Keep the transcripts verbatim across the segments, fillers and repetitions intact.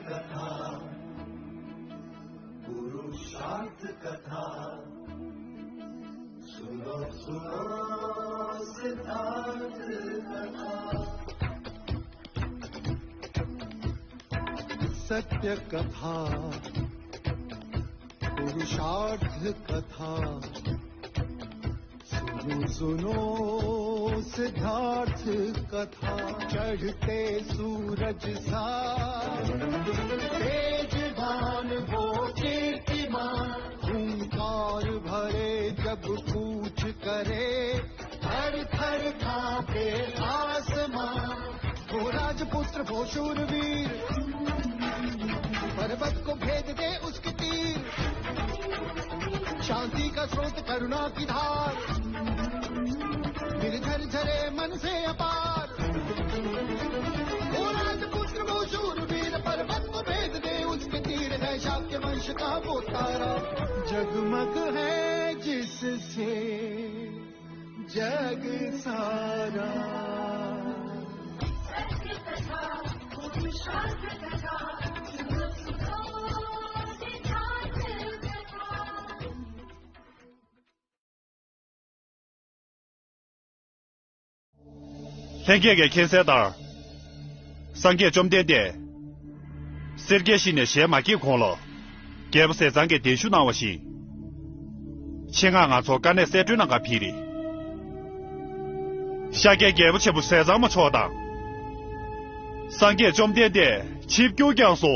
कथा, पुरुषार्थ कथा, सुनो सुनो सिद्धार्थ कथा। सत्य कथा, पुरुषार्थ कथा, सुनो सुनो सिद्धार्थ कथा। चढ़ते सूरज सा तेजवान वो कीर्तिमान, हुंकार भरे जब कूच करे, थर थर कांपे आसमान। वो राजपुत्र वो शूरवीर, पर्वत को भेद दे उसके तीर, शांति का स्रोत करुणा की धार, निर्झर झरे मन से अपार। वो राजपुत्र वो शूरवीर, पर्वत को भेद दे उसके तीर, है शाक्य वंश का वो तारा, जगमग है जिससे जग सारा। ལྷན་རྒྱས་ཀྱིས་མཁྱེན་གསལ་ལྟར། སངས་རྒྱས་བཅོམ་ལྡན་འདས་སེར་སྐྱའི་གཞི་ནས་ཞལ་མ་གྱེས་གོང་ལ། རྒྱལ་པོ་ཟས་གཙང་གིས་གདན་ཞུ་གནང་བ་བཞིན། ཆེད་མངགས་ང་ཚོར་དཀའ་གནད་གསལ་སྒྲོན་གནང་གར་ཕེབས་རེད། ཤཱཀྱའི་རྒྱལ་པོ་ཆེན་པོ་ཟས་གཙང་མ་མཆོག་དང་། སངས་རྒྱས་བཅོམ་ལྡན་འདས་ཆིབས་བསྒྱུར་བསྐྱངས་སོ།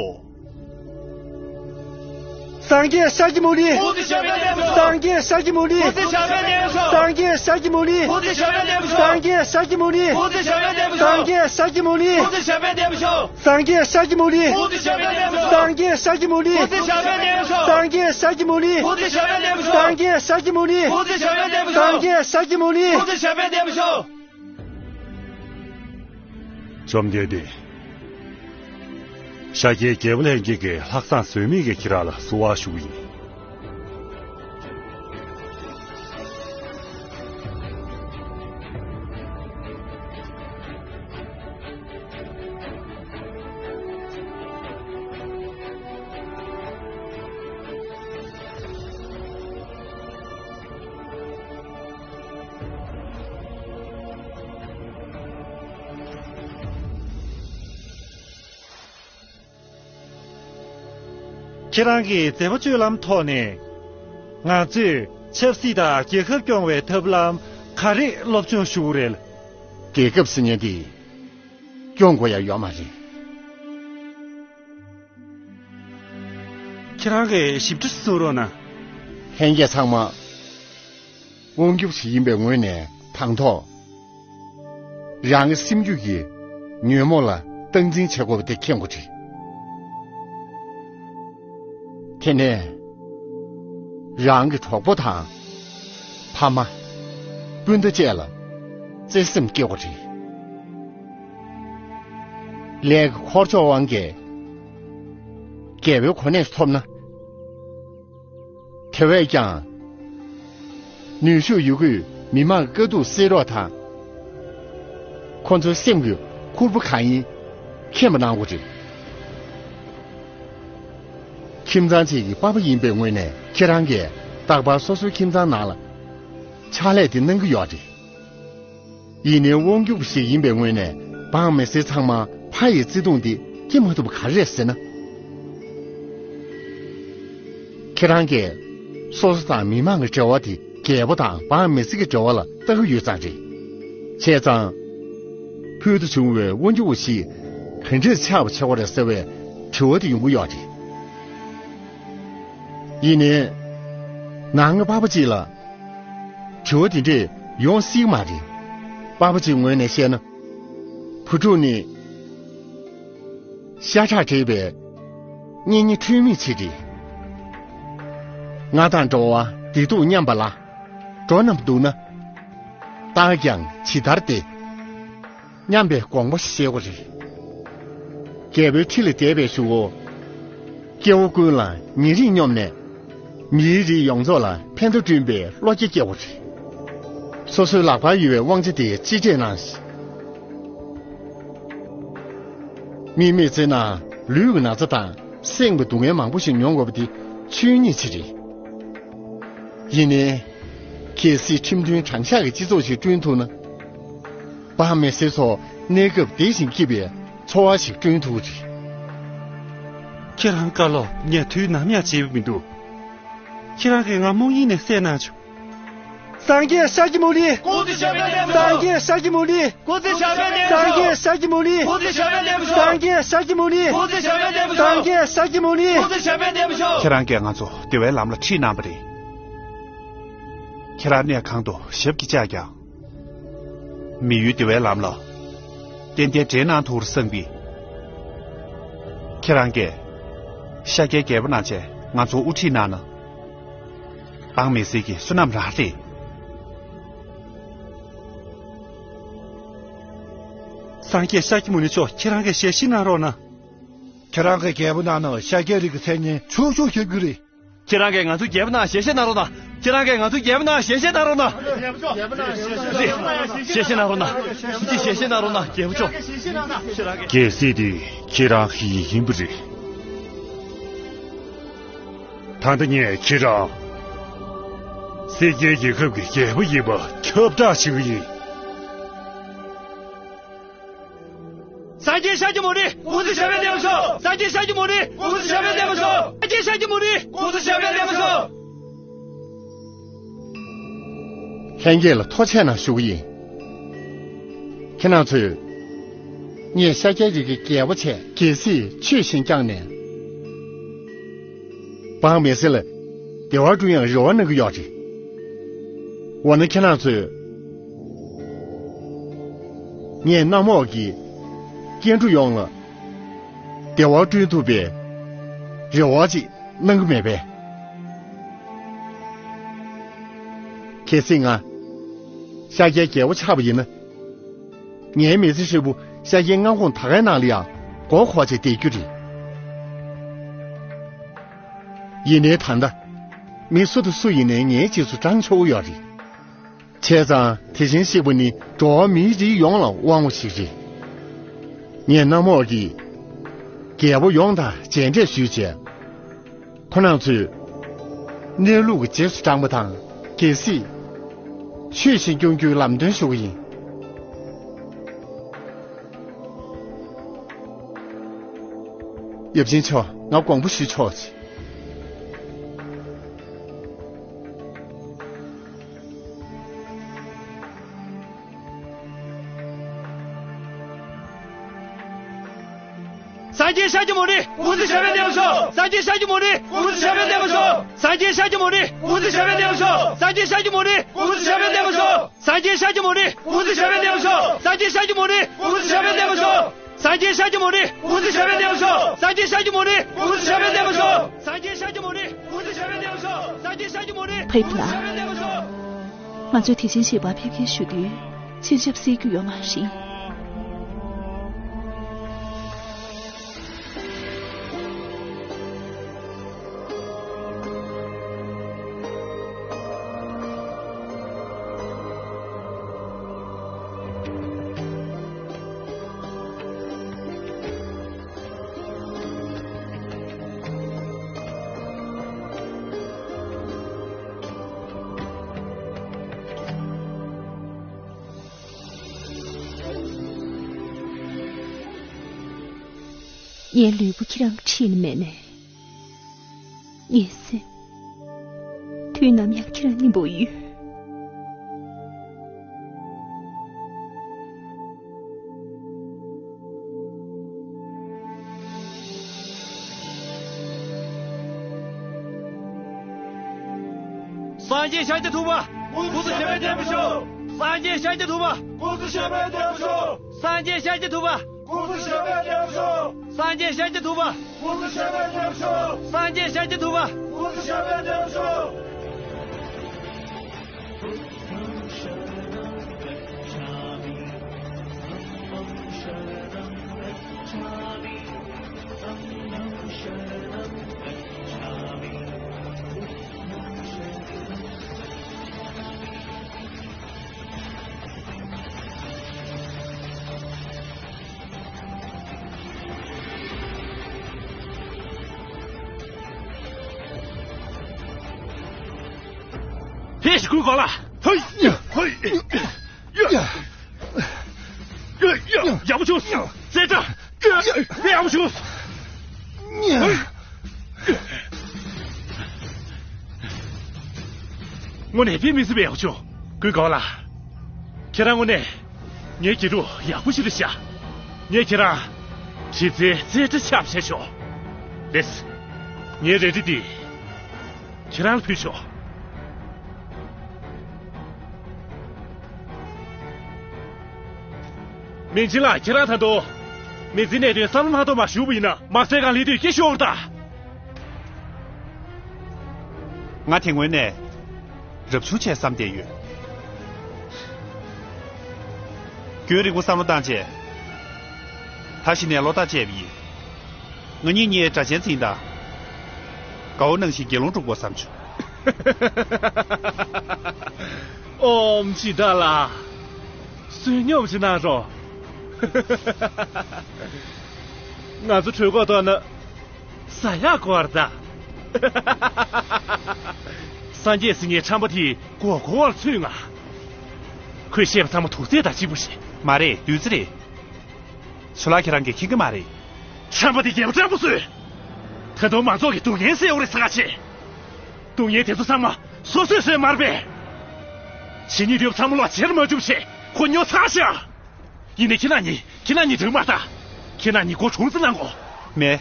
སངས་རྒྱས་ཤཱཀྱ་མུ་ནི། སངས་རྒྱས་ཤཱཀྱ་མུ་ནི། སངས་རྒྱས་ཤཱཀྱ་མུ་ནི། སངས་རྒྱས་ཤཱཀྱ་མུ་ནི། སངས་རྒྱས་ཤཱཀྱ་མུ་ནི། སངས་རྒྱས་ཤཱཀྱ་མུ་ནི། སངས་རྒྱས་ཤཱཀྱ་མུ་ནི། སངས་རྒྱས་ཤཱཀྱ་མུ་ནི། སངས་རྒྱས་ཤཱཀྱ་མུ་ནི། སངས་རྒྱས་ཤཱཀྱ་མུ་ནི། བཅོམ་ལྡན་འདས། ཤཱཀྱའི་རྒྱལ་པོ་ལྷན་རྒྱས་ཀྱིས་ལྷག་བསམ་ཟོལ་མེད་ཀྱིས་ཁྱེད་རང་ལ་བསུ་བ་ཞུ་གི་ཡིན། ཁྱེད་རང་གིས་མཛད་པ་སྤྱོད་ལམ་ཐོག་ནས། ང་ཚོས་ཆབ་སྲིད་དང་རྒྱལ་ཁབ་སྐྱོང་བའི་ཐབས་ལམ་ག་རེ་སློབ་སྦྱོང་ཞུ་གི་རེད། རྒྱལ་ཁབ་ཟེར་མཁན་དེ་སྐྱོང་དགོས་ཡ་ཡོད་མ་རེད། ཁྱེད་རང་གིས་ཞིབ་ཕྲ་གསུང་རོགས་གནང་། ལྷན་རྒྱས་ཚང་མ་དབང་སྒྱུར་ཞིག་ཡིན་པའི་ངོས་ནས་དང་ཐོག་རང་གི་སེམས་རྒྱུད་ཀྱི་ཉོན་མོངས་ལ་སྟངས་འཛིན་བྱེད་དགོས་པ་དེ་མཁྱེན་དགོས་རེད། དེ་ནས་རང་གི་གྲོགས་པོ་དང་ཕ་མ་སྤུན་ཟླ་བཅས་ལ་བརྩེ་སེམས་སྐྱེ་དགོས་རེད། ལས་ཀྱི་འཁོར་ཕྱོགས་དབང་གིས་རྒྱལ་པོའི་གོ་གནས་ཐོབ་ན། དེ་བས་ཀྱང་། ནུས་ཤུགས་ཡོད་རྒུས་མི་མང་དཀའ་སྡུག་སེལ་རོགས་དང་། ཁོ་ཚོའི་སེམས་ཀྱི་ཁུར་པོ་གང་ཡིན་མཁྱེན་པ་གནང་དགོས་རེད། ཁྱིམ་ཚང་གཅིག་གི་པ་ཕ་ཡིན་པའི་ངོས་ནས་ཁྱེད་རང་གིས་རྟག་པར་སོ་སོའི་ཁྱིམ་ཚང་ནང་ལ་ཕྱག་ལས་དེ་གནང་གི་ཡོད་རེད། ཡིན་ནའི་དབང་སྒྱུར་བ་ཞིག་ཡིན་པའི་ངོས་ནས་འབངས་མི་སེར་ཚང་མ་ཕ་ཡི་བརྩེ་དུང་འདི་སྐྱེ་མ་ཐུབ་པ་ག་རེ་རེད་ཟེར་ན། ཁྱེད་རང་གིས་སོ་སོ་དང་མི་མང་གི་འབྲེལ་བ་དེ་རྒྱལ་པོ་དང་འབངས་མི་སེར་གྱི་འབྲེལ་བ་ལ་ལྟ་གི་ཡོད་ཙང་རེད། བྱས་ཙང་། ཕུལ་དུ་བྱུང་བའི་དབང་སྒྱུར་བ་ཞིག་ག་འདྲས་ཆགས་པ་བྱེད་དགོས་རེད་ཟེར་བའི་དྲི་བ་དེ་ཡོང་གི་ཡོད་རེད། ཡིན་ནའི། ནང་གི་པ་ཕ་གཅིག་ལ། དྲི་བ་དེ་འདྲས་ཡོང་སྲིད་མ་རེད། པ་ཕ་གཅིག་ངོས་ནས་བཤད་ན། བུ་ཕྲུག་ནི། ཤ་ཁྲག་འདྲེས་པའི་གཉེན་ཉེ་འཁྲུལ་མེད་ཅིག་རེད། ང་དང་འགྲོ་བ་བདེ་སྡུག་མཉམ་པ་ལ། འགྲོ་རྣམས་སྡུག་ན། རྟག་ཀྱང་ཇི་ལྟར་བདེ། སྙམ་པའི་དགོངས་པ་བཞེས་དགོས་རེད། རྒྱལ་པོའི་ཁྲི་ལ་བསྡད་པའི་གཞུག་གུ། སྐྱེ་བོ་ཀུན་ལ་ཉེ་རིང་སྙོམས་ནས། མིའི་རིགས་ཡོངས་རྫོགས་ལ་ཕན་བདེ་བསྐྲུན་པའི་བློ་སྐྱེད་སྐྱེ་བ་རེད། སོ་སོའི་ལག་པར་ཡོད་པའི་དབང་ཆ་དེ་གཅེས་སྤྲས་གནང་ཞིང་། མིག་མི་བརྩེ་ན་ ལུས་ཀྱི་ན་ཚ་དང་སེམས་ཀྱི་སྡུག་བསྔལ་མང་པོ་ཞིག་མྱོང་དགོས་པ་དེ་ཆོས་ཉིད་ཅིག་རེད། ཡིན་ནའི། གལ་སྲིད་ཁྲིམས་མཐུན་དྲང་གཞག་གི་སྤྱི་ཚོགས་ཤིག་བསྐྲུན་ཐུབ་ན། འབངས་མི་སེར་ཚོ་གནས་སྐབས་བདེ་ཞིང་སྐྱིད་པའི་འཚོ་བ་ཞིག་བསྐྲུན་ཐུབ་ཀྱི་རེད། ཁྱེད་རང་བཀའ་སློབ་ངས་དུས་ནམ་ཡང་བརྗེད་པ་མི་འདུག་ཁྱེད་རང་གིས་ང་རྨོངས་ཡིག་ནས་བསལ་གནང་བྱུང་། སངས་རྒྱས་ཤཱཀྱ་མུ་ནི། ཀོང་ཙེ་ཞབས་པད་བརྟན་པར་ཤོག་སངས་རྒྱས་ཤཱཀྱ་མུ་ནི། ཀོང་ཙེ་ཞབས་པད་བརྟན་པར་ཤོག་སངས་རྒྱས་ཤཱཀྱ་མུ་ནི། ཀོང་ཙེ་ཞབས་པད་བརྟན་པར་ཤོག་སངས་རྒྱས་ཤཱཀྱ་མུ་ནི། ཀོང་ཙེ་ཞབས་པད་བརྟན་པར་ཤོག་སངས་རྒྱས་ཤཱཀྱ་མུ་ནི། ཀོང་ཙེ་ཞབས་པད་བརྟན་པར་ཤོག་ཁྱེད་རང་གིས་ང་ཚོ་བདེ་བའི་ལམ་ལ་ཁྲིད་གནང་བ་རེད། ཁྱེད་རང་གནས་གང་དུ་ཞབས་ཀྱིས་བཅགས་ཀྱང་། མི་ཡུལ་བདེ་བའི་ལམ་ལ་ཏན་ཏན་འདྲེན་གནང་ཐུབ་པར་བསམ་གི། ཁྱེད་རང་གིས་ཤཱཀྱའི་རྒྱལ་པོ་གནང་བྱས་ང་ཚོ་དབུ་ཁྲིད་གནང་ན། འབངས་མི་སེར་གྱི་བསོད་ནམས་རང་རེད། སངས་རྒྱས་ཤཱཀྱ་མུ་ནི་མཆོག་ཁྱེད་རང་གིས་ཞལ་བཞེས་གནང་རོགས་གནང་། ཁྱེད་རང་གི་རྒྱལ་པོ་གནང་ན་ཤཱཀྱའི་རིགས་ཀྱི་མཚན་སྙན་ཕྱུག་ཕྱུག་ཁྱབ་ཀྱི་རེད། ཁྱེད་རང་གིས་ང་ཚོའི་རྒྱལ་པོ་གནང་ཞལ་བཞེས་གནང་རོགས་གནང་། ཁྱེད་རང་གིས་ང་ཚོའི་རྒྱལ་པོ་གནང་ཞལ་བཞེས་གནང་རོགས་གནང་། ཞལ་བཞེས་གནང་རོགས་གནང་། ཞལ་བཞེས་གནང་རོགས་གནང་རྒྱལ་པོ་མཆོག་ཁྱེད་རང་གིས། རྒྱལ་སྲིད་འདི་ཁྱེད་རང་གི་ཡིན་པ་རེད། ད་ལྟ་ངས་ཁྱེད་རང་སེར་སྐྱའི་རྒྱལ་ཁབ་ཀྱི་རྒྱལ་པོ་ཡིན་པ་ཁྱབ་བསྒྲགས་བྱེད་ཀྱི་ཡིན། སངས་རྒྱས་ཤཱཀྱ་མུ་ནི། ཀོང་ཙེ་ཞབས་པད་བརྟན་པར་ཤོག་སངས་རྒྱས་ཤཱཀྱ་མུ་ནི། ཀོང་ཙེ་ཞབས་པད་བརྟན་པར་ཤོག་སངས་རྒྱས་ཤཱཀྱ་མུ་ནི། ཀོང་ཙེ་ཞབས་པད་བརྟན་པར་ཤོག་ལྷན་རྒྱས་ལ་ཐུགས་རྗེ་གནང་ཞུ་གི་ཡིན། ཁྱེད་རང་ཚོས། ངས་ཤཱཀྱའི་རིགས་ཀྱི་རྒྱལ་པོ་བྱས། གལ་སྲིད་ཆོས་བཞིན་བསྐྱངས་ནས། འབངས་མི་སེར་ལ་བདེ་བ་བསྐྲུན་ཡང་རེ་བ་གནང་གི་ཡོད་རེད། འོ་ན་ཁྱེད་རང་ཚོས། ངས་གནམ་འོག་གི་སྐྱེ་འགྲོ་ཡོངས་ལ་བདེ་བ་བསྐྲུན་ཐུབ་པའི་རེ་བ་ཅིག་གནང་གི་མེད་པས། གལ་སྲིད་ང་ཤཱཀྱའི་རྒྱལ་པོ་ཆགས་པ་ཡིན་ན། ངའི་མི་ཚེ་ཧྲིལ་པོ་ཤཱཀྱའི་མངའ་ཁོངས་ད་གའི་ནང་ལ་ཡང་མགོ་འཁོར་བྱས་བསྡད་རྒྱུ་རེད། ཡིན་ནའི་ད་ལྟ་མི་སུ་དང་སུ་ཡིན་ནའི་ངའི་རྗེས་སུ་འབྲང་ཆོག་གི་ཡོད་རེད། བྱས་ཙང་དེ་བཞིན་གཤེགས་པ་ནི་འགྲོ་བ་མིའི་རིགས་ཡོངས་ལ་དབང་བ་ཞིག་རེད། ངས་གནམ་འོག་གི་རྒྱལ་པོ་ཡོངས་དང་མཇལ་འཕྲད་ཞུས་བྱས། ཁོ་རང་ཚོས་གནས་ལུགས་ཀྱི་རྗེས་སུ་འབྲངས་པ་དང་། གལ་སྲིད་ཆོས་བཞིན་སྐྱོང་རྒྱུའི་ལམ་སྟོན་ཞུ་གི་ཡིན། ཡབ་ཆེན་མཆོག་ང་དགོངས་པ་ཞུ་ཆོག་ཅིག་སངས་རྒྱས་ཤཱཀྱ་མུ་ནི། ཀོང་ཙེ་ཞབས་པད་བརྟན་པར་ཤོག་སངས་རྒྱས་ཤཱཀྱ་མུ་ནི། ཀོང་ཙེ་ཞབས་པད་བརྟན་པར་ཤོག་སངས་རྒྱས་ཤཱཀྱ་མུ་ནི། ཀོང་ཙེ་ཞབས་པད་བརྟན་པར་ཤོག་སངས་རྒྱས་ཤཱཀྱ་མུ་ནི། ཀོང་ཙེ་ཞབས་པད་བརྟན་པར་ཤོག་སངས་རྒྱས་ཤཱཀྱ་མུ་ནི། ཀོང་ཙེ་ཞབས་པད་བརྟན་པར་ཤོག་སངས་རྒྱས་ཤཱཀྱ་མུ་ནི། ཀོང་ཙེ་ཞབས་པད་བརྟན་པར་ཤོག་སངས་རྒྱས་ཤཱཀྱ་མུ་ནི། ཀོང་ཙེ་ཞབས་པད་བརྟན་པར་ཤོག་སངས་རྒྱས་ཤཱཀྱ་མུ་ནི། ཀོང་ཙེ་ཞབས་པད་བརྟན་པར་ཤོག་སངས་རྒྱས་ཤཱཀྱ་མུ་ནི། ཀོང་ཙེ་ཞབས་པད་བརྟན་པར་ཤོག་སངས་རྒྱས་ཤཱཀྱ་མུ་ནི། ཕེབས་ལ། ང་ཚོས་དེ་བཞིན་གཤེགས་པ་ཕེབས་སྐྱེལ་ཞུ་དུས་མཆན་ཞབས་བསལ་རྒྱུ་ཡོད་མ་རེད། ངའི་ལུས་པོ་ཁྱེད་རང་གི་འཁྲིས་ལ་མེད་ནའི། ངའི་སེམས། དུས་ནམ་ཡང་ཁྱེད་རང་མཉམ་པོ་ཡོད། སངས་རྒྱས་ཤཱཀྱ་ཐུབ་པ། ཀོང་ཙེ་ཞབས་པད་བརྟན་པར་ཤོག་སངས་རྒྱས་ཤཱཀྱ་ཐུབ་པ། ཀོང་ཙེ་ཞབས་པད་བརྟན་པར་ཤོག་སངས་རྒྱས་ཤཱཀྱ་ཐུབ་པ། ཀོང་ཙེ་ཞབས་པད་བརྟན་པར་ཤོག་སངས་རྒྱས་ཤཱཀྱ་ཐུབ་པ། ཀོང་ཙེ་ཞབས་པད་བརྟན་པར་ཤོག་སངས་རྒྱས་ཤཱཀྱ་ཐུབ་པ། ཀོང་ཙེ་ཞབས་པད་བརྟན་པར་ཤོག་ཀུན་གོ་ལ། ཧོ་ཡ། ཧོ་ཡ། ཡ། ཡ། ཡ། ཡག་པོ་བྱུང་། རྩེ་གྲ། ཡག་པོ་བྱུང་། དངོས་གནས་དཔེ་མི་སྲིད་པའི་ཡག་པོ་བྱུང་། ཀུན་གོ་ལ། ཁྱེད་རང་དངོས་གནས་ངའི་དགེ་ཕྲུག་ཡག་པོ་ཞིག་རེད་ཤག་ངས་ཁྱེད་རང་གྲི་རྩལ་རྩེ་གྲ་ཆགས་བྱས་ཤོག་ལེས། ངའི་རལ་གྲི་འདི་ཁྱེད་རང་ལ་ཕུལ་ཆོག་མིང་ཆེན་ལགས། ཁྱེད་རང་ད་དུང་མི་ཚེའི་གནད་དོན་བསམ་བློ་མ་གཏོང་བར་བཞུགས་པ་ཡིན་ན། དམག་སའི་སྒང་སླེབས་དུས་སྐད་ཤོར་བ་དང་། ང་དེ་སྔོན་ནས་རབ་བྱུང་བྱས་བསམ་བསྡད་ཡོད། རྒྱུན་རིང་པོ་བསམ་བློ་བཏང་རྗེས། ད་གཞི་ནས་བློ་ཐག་བཅད་པ་ཡིན། ང་གཉིས་གཉིས་སྒྲ་གཅན་འཛིན་དང་། དགའ་བོ་ནང་བཞིན་དགེ་སློང་སྒྲུབ་དགོས་བསམ་བྱུང་། ཨོམ་ཇི་ད་ལ། བསོད་སྙོམས་ཅིག་གནང་རོགས། ང་ཚོ་གྲོད་ཁོག་ལྟོགས་ན་ཟ་ཡག་དགོས་རེད་ད། སངས་རྒྱས་ཟེར་མཁན་ཁྲམ་པ་དེས་མགོ་སྐོར་བར་ཚུད་ང་། ཁོས་བཤད་པ་ཚང་མ་དུག་རྫས་དང་གཅིག་པ་རེད། མ་རེད། བདུད་རྩི་རེད། ཚོ་ལགས་ཁྱེད་རང་གིས་མཁྱེན་གྱི་མ་རེད། ཁྲམ་པ་དེ་རྒྱལ་པོ་སྤྲང་པོ་བཟོས། ད་དུང་མང་ཚོགས་ཀྱི་སྡུག་བསྔལ་སེལ་བ་རེད་ཟེར་ག་བྱེད། སྡུག་བསྔལ་དེ་ཚོ་ཚང་མ་སོ་སོས་བཟོས་མ་རེད་པས། ཕྱི་ཉིན་དུས་ཚང་མ་ལོག་བྱེར་མ་བཅུག་བྱས་ཁོ་ཉོ་ཚར་ཤག་ཡིན་ནའི་ཁྱེད་རང་གཉིས་ཁྱེད་རང་གཉིས་འགྲིག་མ་ཐག་ཁྱེད་རང་གཉིས་མགོ་གྲུང་ཙམ་གནང་གོ། མེད།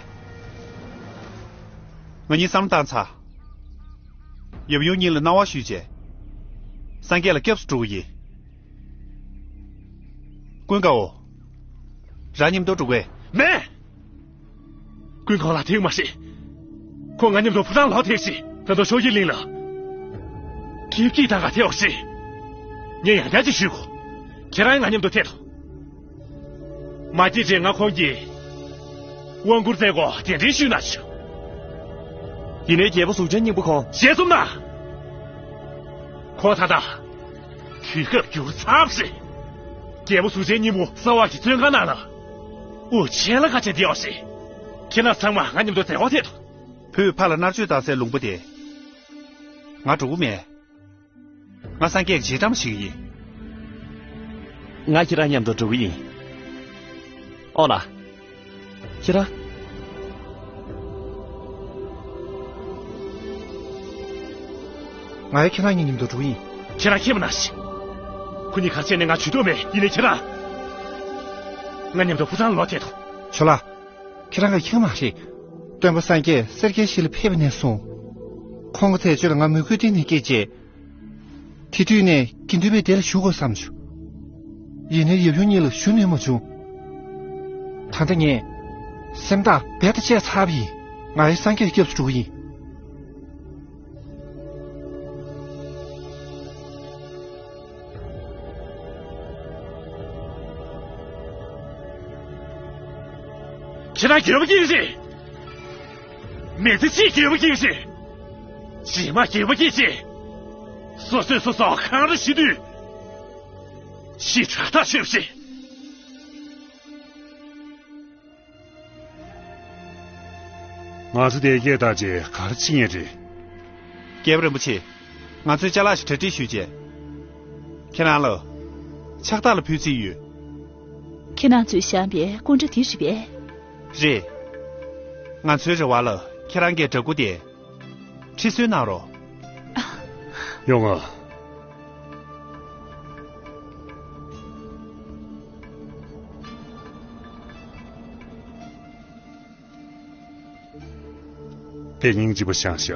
ང་གཉིས་བསམ་བློ་བཏང་ཚར། ཡབ་ཡུམ་གཉིས་ལ་གནང་བ་ཞུས་རྗེས། སངས་རྒྱས་ལ་སྐྱབས་སུ་འགྲོ་གི་ཡིན། ཀུན་དགའ་བོ། རང་མཉམ་དུ་འགྲོ་དགོས། མེད། ཀུན་དགའ་ལ་ཐེངས་མ་ཤེས། ཁོ་ང་མཉམ་དུ་ཕོ་བྲང་ལོག་ཐེངས་ཤིག་ད་དུང་ཤོ་ཡི་གླིང་ལ། ཁྱེད་ཀྱིས་ད་ག་ཐེ་འོག་ཤིག་ངས་ཡང་བསྐྱར་ཅིག་ཞུས་གོ། ཁྱེད་རང་ང་མཉམ་དུ་ཐད་དོ། མ་སྐྱེས་རྗེས་ང་ཁོང་གིས་དབང་བསྐུར་མཛད་སྒོ་གདན་འདྲེན་ཞུས་ན་ཆོག་ཡིན་ནའི་རྒྱལ་པོ་གཟུགས་ཅན་སྙིང་པོ་ཁོང་ཞལ་འཛོམས་ན། ཁོ་ད་ལྟ་དུས་སྐབས་འགྱུར་ཚར་བ་རེད། རྒྱལ་པོ་གཟུགས་ཅན་སྙིང་པོ་གསང་བ་གི་བཙོན་ཁང་ནང་ལ་དབུགས་ཆད་ལ་ཁ་ཆད་བསྡད་པ་རེད། ཁྱེད་རྣམ་ཚང་མ་ང་མཉམ་དུ་བདེ་བ་ཐེབས་དང་། བོད་ཕ་ལ་མནར་གཅོད་བཏང་སའི་ལུང་པ་དེ། ང་འགྲོ་གི་མེད། ང་སངས་རྒྱས་ཀྱི་རྗེས་འབྲང་ཞིག་ཡིན། ང་ཁྱེད་རང་མཉམ་དུ་འགྲོ་གི་ཡིན། ཨོ་ལ། ཁྱེད་རང་། ང་ཡང་ཁྱེད་རང་གཉིས་མཉམ་དུ་འགྲོ་གི་ཡིན། ཁྱེད་རང་ཁྱེད་མ་ན་ཤི། ཁོ་གཉིས་ག་བྱས་ནས་ང་ཇུས་གཏོགས་མེད། ཡིན་ནའི་ཁྱེད་རང་། ང་མཉམ་དུ་ཕོ་བྲང་ལོག་ཐད་དོ། ཆོ་ལ། ཁྱེད་རང་ག་ཁྱེད་མ་རེད། སྟོན་པ་སངས་རྒྱས་སེར་སྐྱའི་གཞིས་ལ་ཕེབས་པ་ནས་བཟུང་། ཁོང་གི་མཛད་སྤྱོད་ལ་ང་མོས་གུས་གཏིང་ནས་སྐྱེས་རྗེས། དེ་དུས་ནས་དགེ་འདུན་པའི་སྡེ་ལ་ཞུགས་དགོས་བསམ་བྱུང་། ཡིན་ནའི་ཡབ་ཡུམ་གཉིས་ལ་ཞུ་ནུས་མ་བྱུང་། ད་ལྟ་ངས་སེམས་ཐག་རྦད་དེ་བཅད་ཚར་བ་ཡིན། ང་ཡང་སངས་རྒྱས་སྐྱབས་སུ་འགྲོ་གི་ཡིན། ཁྱེད་རང་འགྱོད་པ་སྐྱེས་ཤིག་མི་ཚེ་གཅིག་འགྱོད་པ་སྐྱེས་ཤིག་རྗེས་མ་འགྱོད་པ་སྐྱེས་ཤིག་སོ་སོས་སོ་སོ་འཁང་ར་བྱེད་དུས། ཤི་དྲག་ཐག་ཆོད་ཤིག་ང་ཚོ་དེ་སྐད་བཏང་རྗེས་ག་རེ་བྱེད་ངེས་རེད། རྒྱལ་པོ་རིན་པོ་ཆེ། ང་ཚོས་ཅ་ལག་ཞིག་གྲ་སྒྲིག་ཞུས་རྗེས། ཁྱེད་རང་ལ་ཕྱག་རྟགས་ལ་ཕུལ་རྩིས་ཡོད། ཁྱེད་རང་ཚོས་བཞེངས་པའི་སྐུ་འདྲ་དེ་རེད་པས། རེད། ང་ཚོའི་རེ་བ་ལ་ཁྱེད་རང་གིས་འདྲ་སྐུ་དེ་ཁྲི་གསོལ་གནང་རོགས། ཡོང་ང་། དེ་སྙིང་རྗེ་པོ་བཞེངས་ཤག་